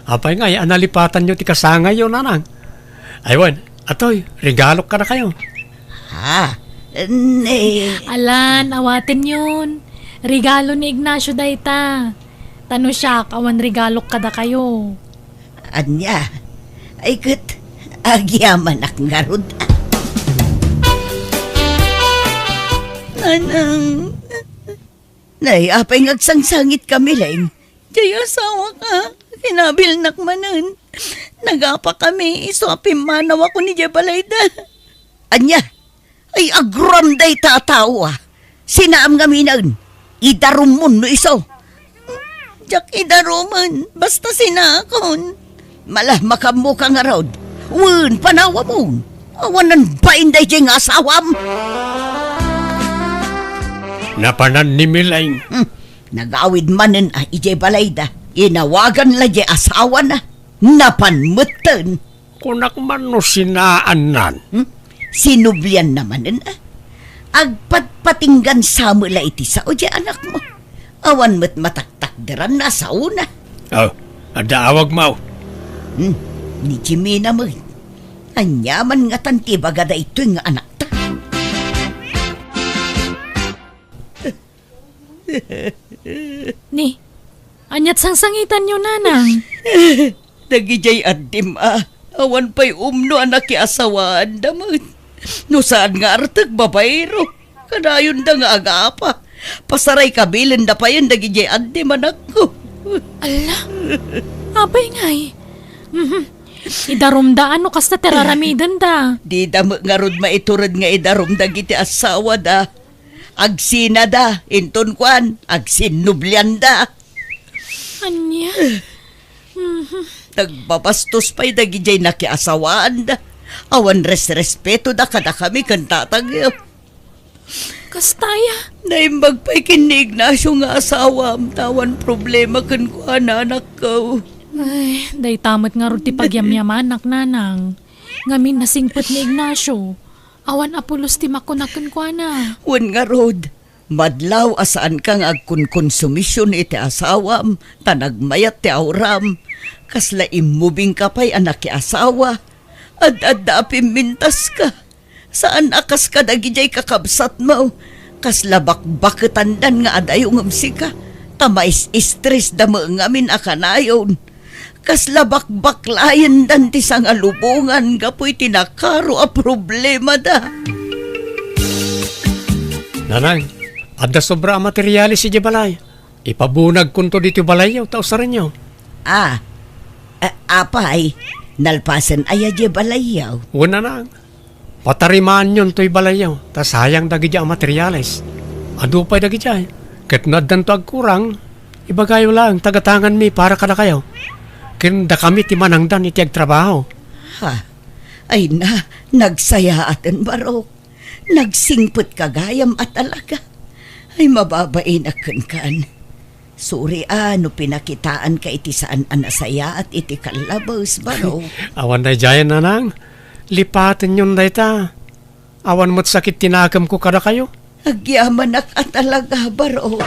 apay ngay a nalipatanyo ti kasangayyo, Nanang? Ay, wen, atoy, regalok kadakayo. Ah, Ni Alan, awatenyon. Regalo ni Ignacio dayta. Ta no siak, awan regalok kadakayo. Ania? Ay ket, agyamanak ngarud. Nanang, nay, apay nga agsangsangit kami, Leng? Jay asawak, kinabilnak manen. Nagapa kami, isu a pimmanawakon idiay balayda. Ania? Ay, aguram dayta a tao, a. Sinaam ngaminen. Idarummon no isu. Diak idarumen, basta sinaakon. Mala, makammoka ngarud. Wen, panawamon. Awanen bain daydiay nga asawam. Napanan ni Mileng. Hmm. Nagawid manen a idiay balayda. Inawaganna diay asawana. Napan metten. Kunak man no sinaannan. Hmm? Sinublianna manen, a. Agpatpatinggan sa met la iti sao diay anakmo. Awan met mataktakderanna a saona. Oh, adda awagmo. Hmm, ni Jimena met. Aniaman ngatan ti ibaga daytoy nga anakta? Ni, aniat sangsangitanyo, nanang? Dagidiay addim a, awan pay umno a nakiasawaanda met. No saan nga artek, babayero. Kadayonda nga agapa. Pasaray kabilenda payen dagidiay addim, anakko. Ala, apay ngay? Mhm. Idarumda no kasta ti raramidenda. Dida met ngarud maitured nga idarum dagiti asawada. Agsinada, inton kuan, agsinnublianda. Ania? Mhm. Nagbabastos pay dagidiay nakiasawaanda. Awan resrespetoda kadakami ken tatangyo. Kasta aya? Naimbag pay ken ni Ignacio nga asawam, ta awan problema kenkuana, anakko. Ay, dayta met ngarud ti pagyamyamanak, nanang. Ngamin nasingpet ni Ignacio. Awan a pulos ti makuna kenkuana. Wen ngarud, madlaw a saanka nga agkunkonsumision iti asawam, ta nagmayat ti auram. Kasla immubingka pay a nakiasawa. Ad-adda a pimmintaska. Saan a kas kadagidiay kakabsatmo. Kasla bakbaketandan nga adayo ngem sika. Ta mais-istresda met ngamin a kanayon. Kasla bakbaklayendan ti sangalubongan gapu iti nakaro a problemada. Nanang, adda sobra a materiales idiay balay. Ipabunagkonto ditoy balayyo ta usarenyo. Ah, a-, apay, nalpasen aya diay balayyo? Wen, nanang. Patarimaanyon toy balayyo, ta sayang dagiti a materiales. Adu pay dagidiay, ket no addanto agkurang, ibagayo laeng ta gatanganmi para kadakayo. Ken dakami ti manangdan iti agtrabaho. Ha? Ay na, nagsayaaten, Barok. Nagsingpetka gayam a talaga. Ay, mababainak kenkan. Sorry a no pinakitaanka iti saan a nasayaat iti kallabes, Barok. Awan daydiayen, nanang. Lipatenyon dayta. Awan met sakit ti nakemko kadakayo. Agyamanak a talaga, Barok.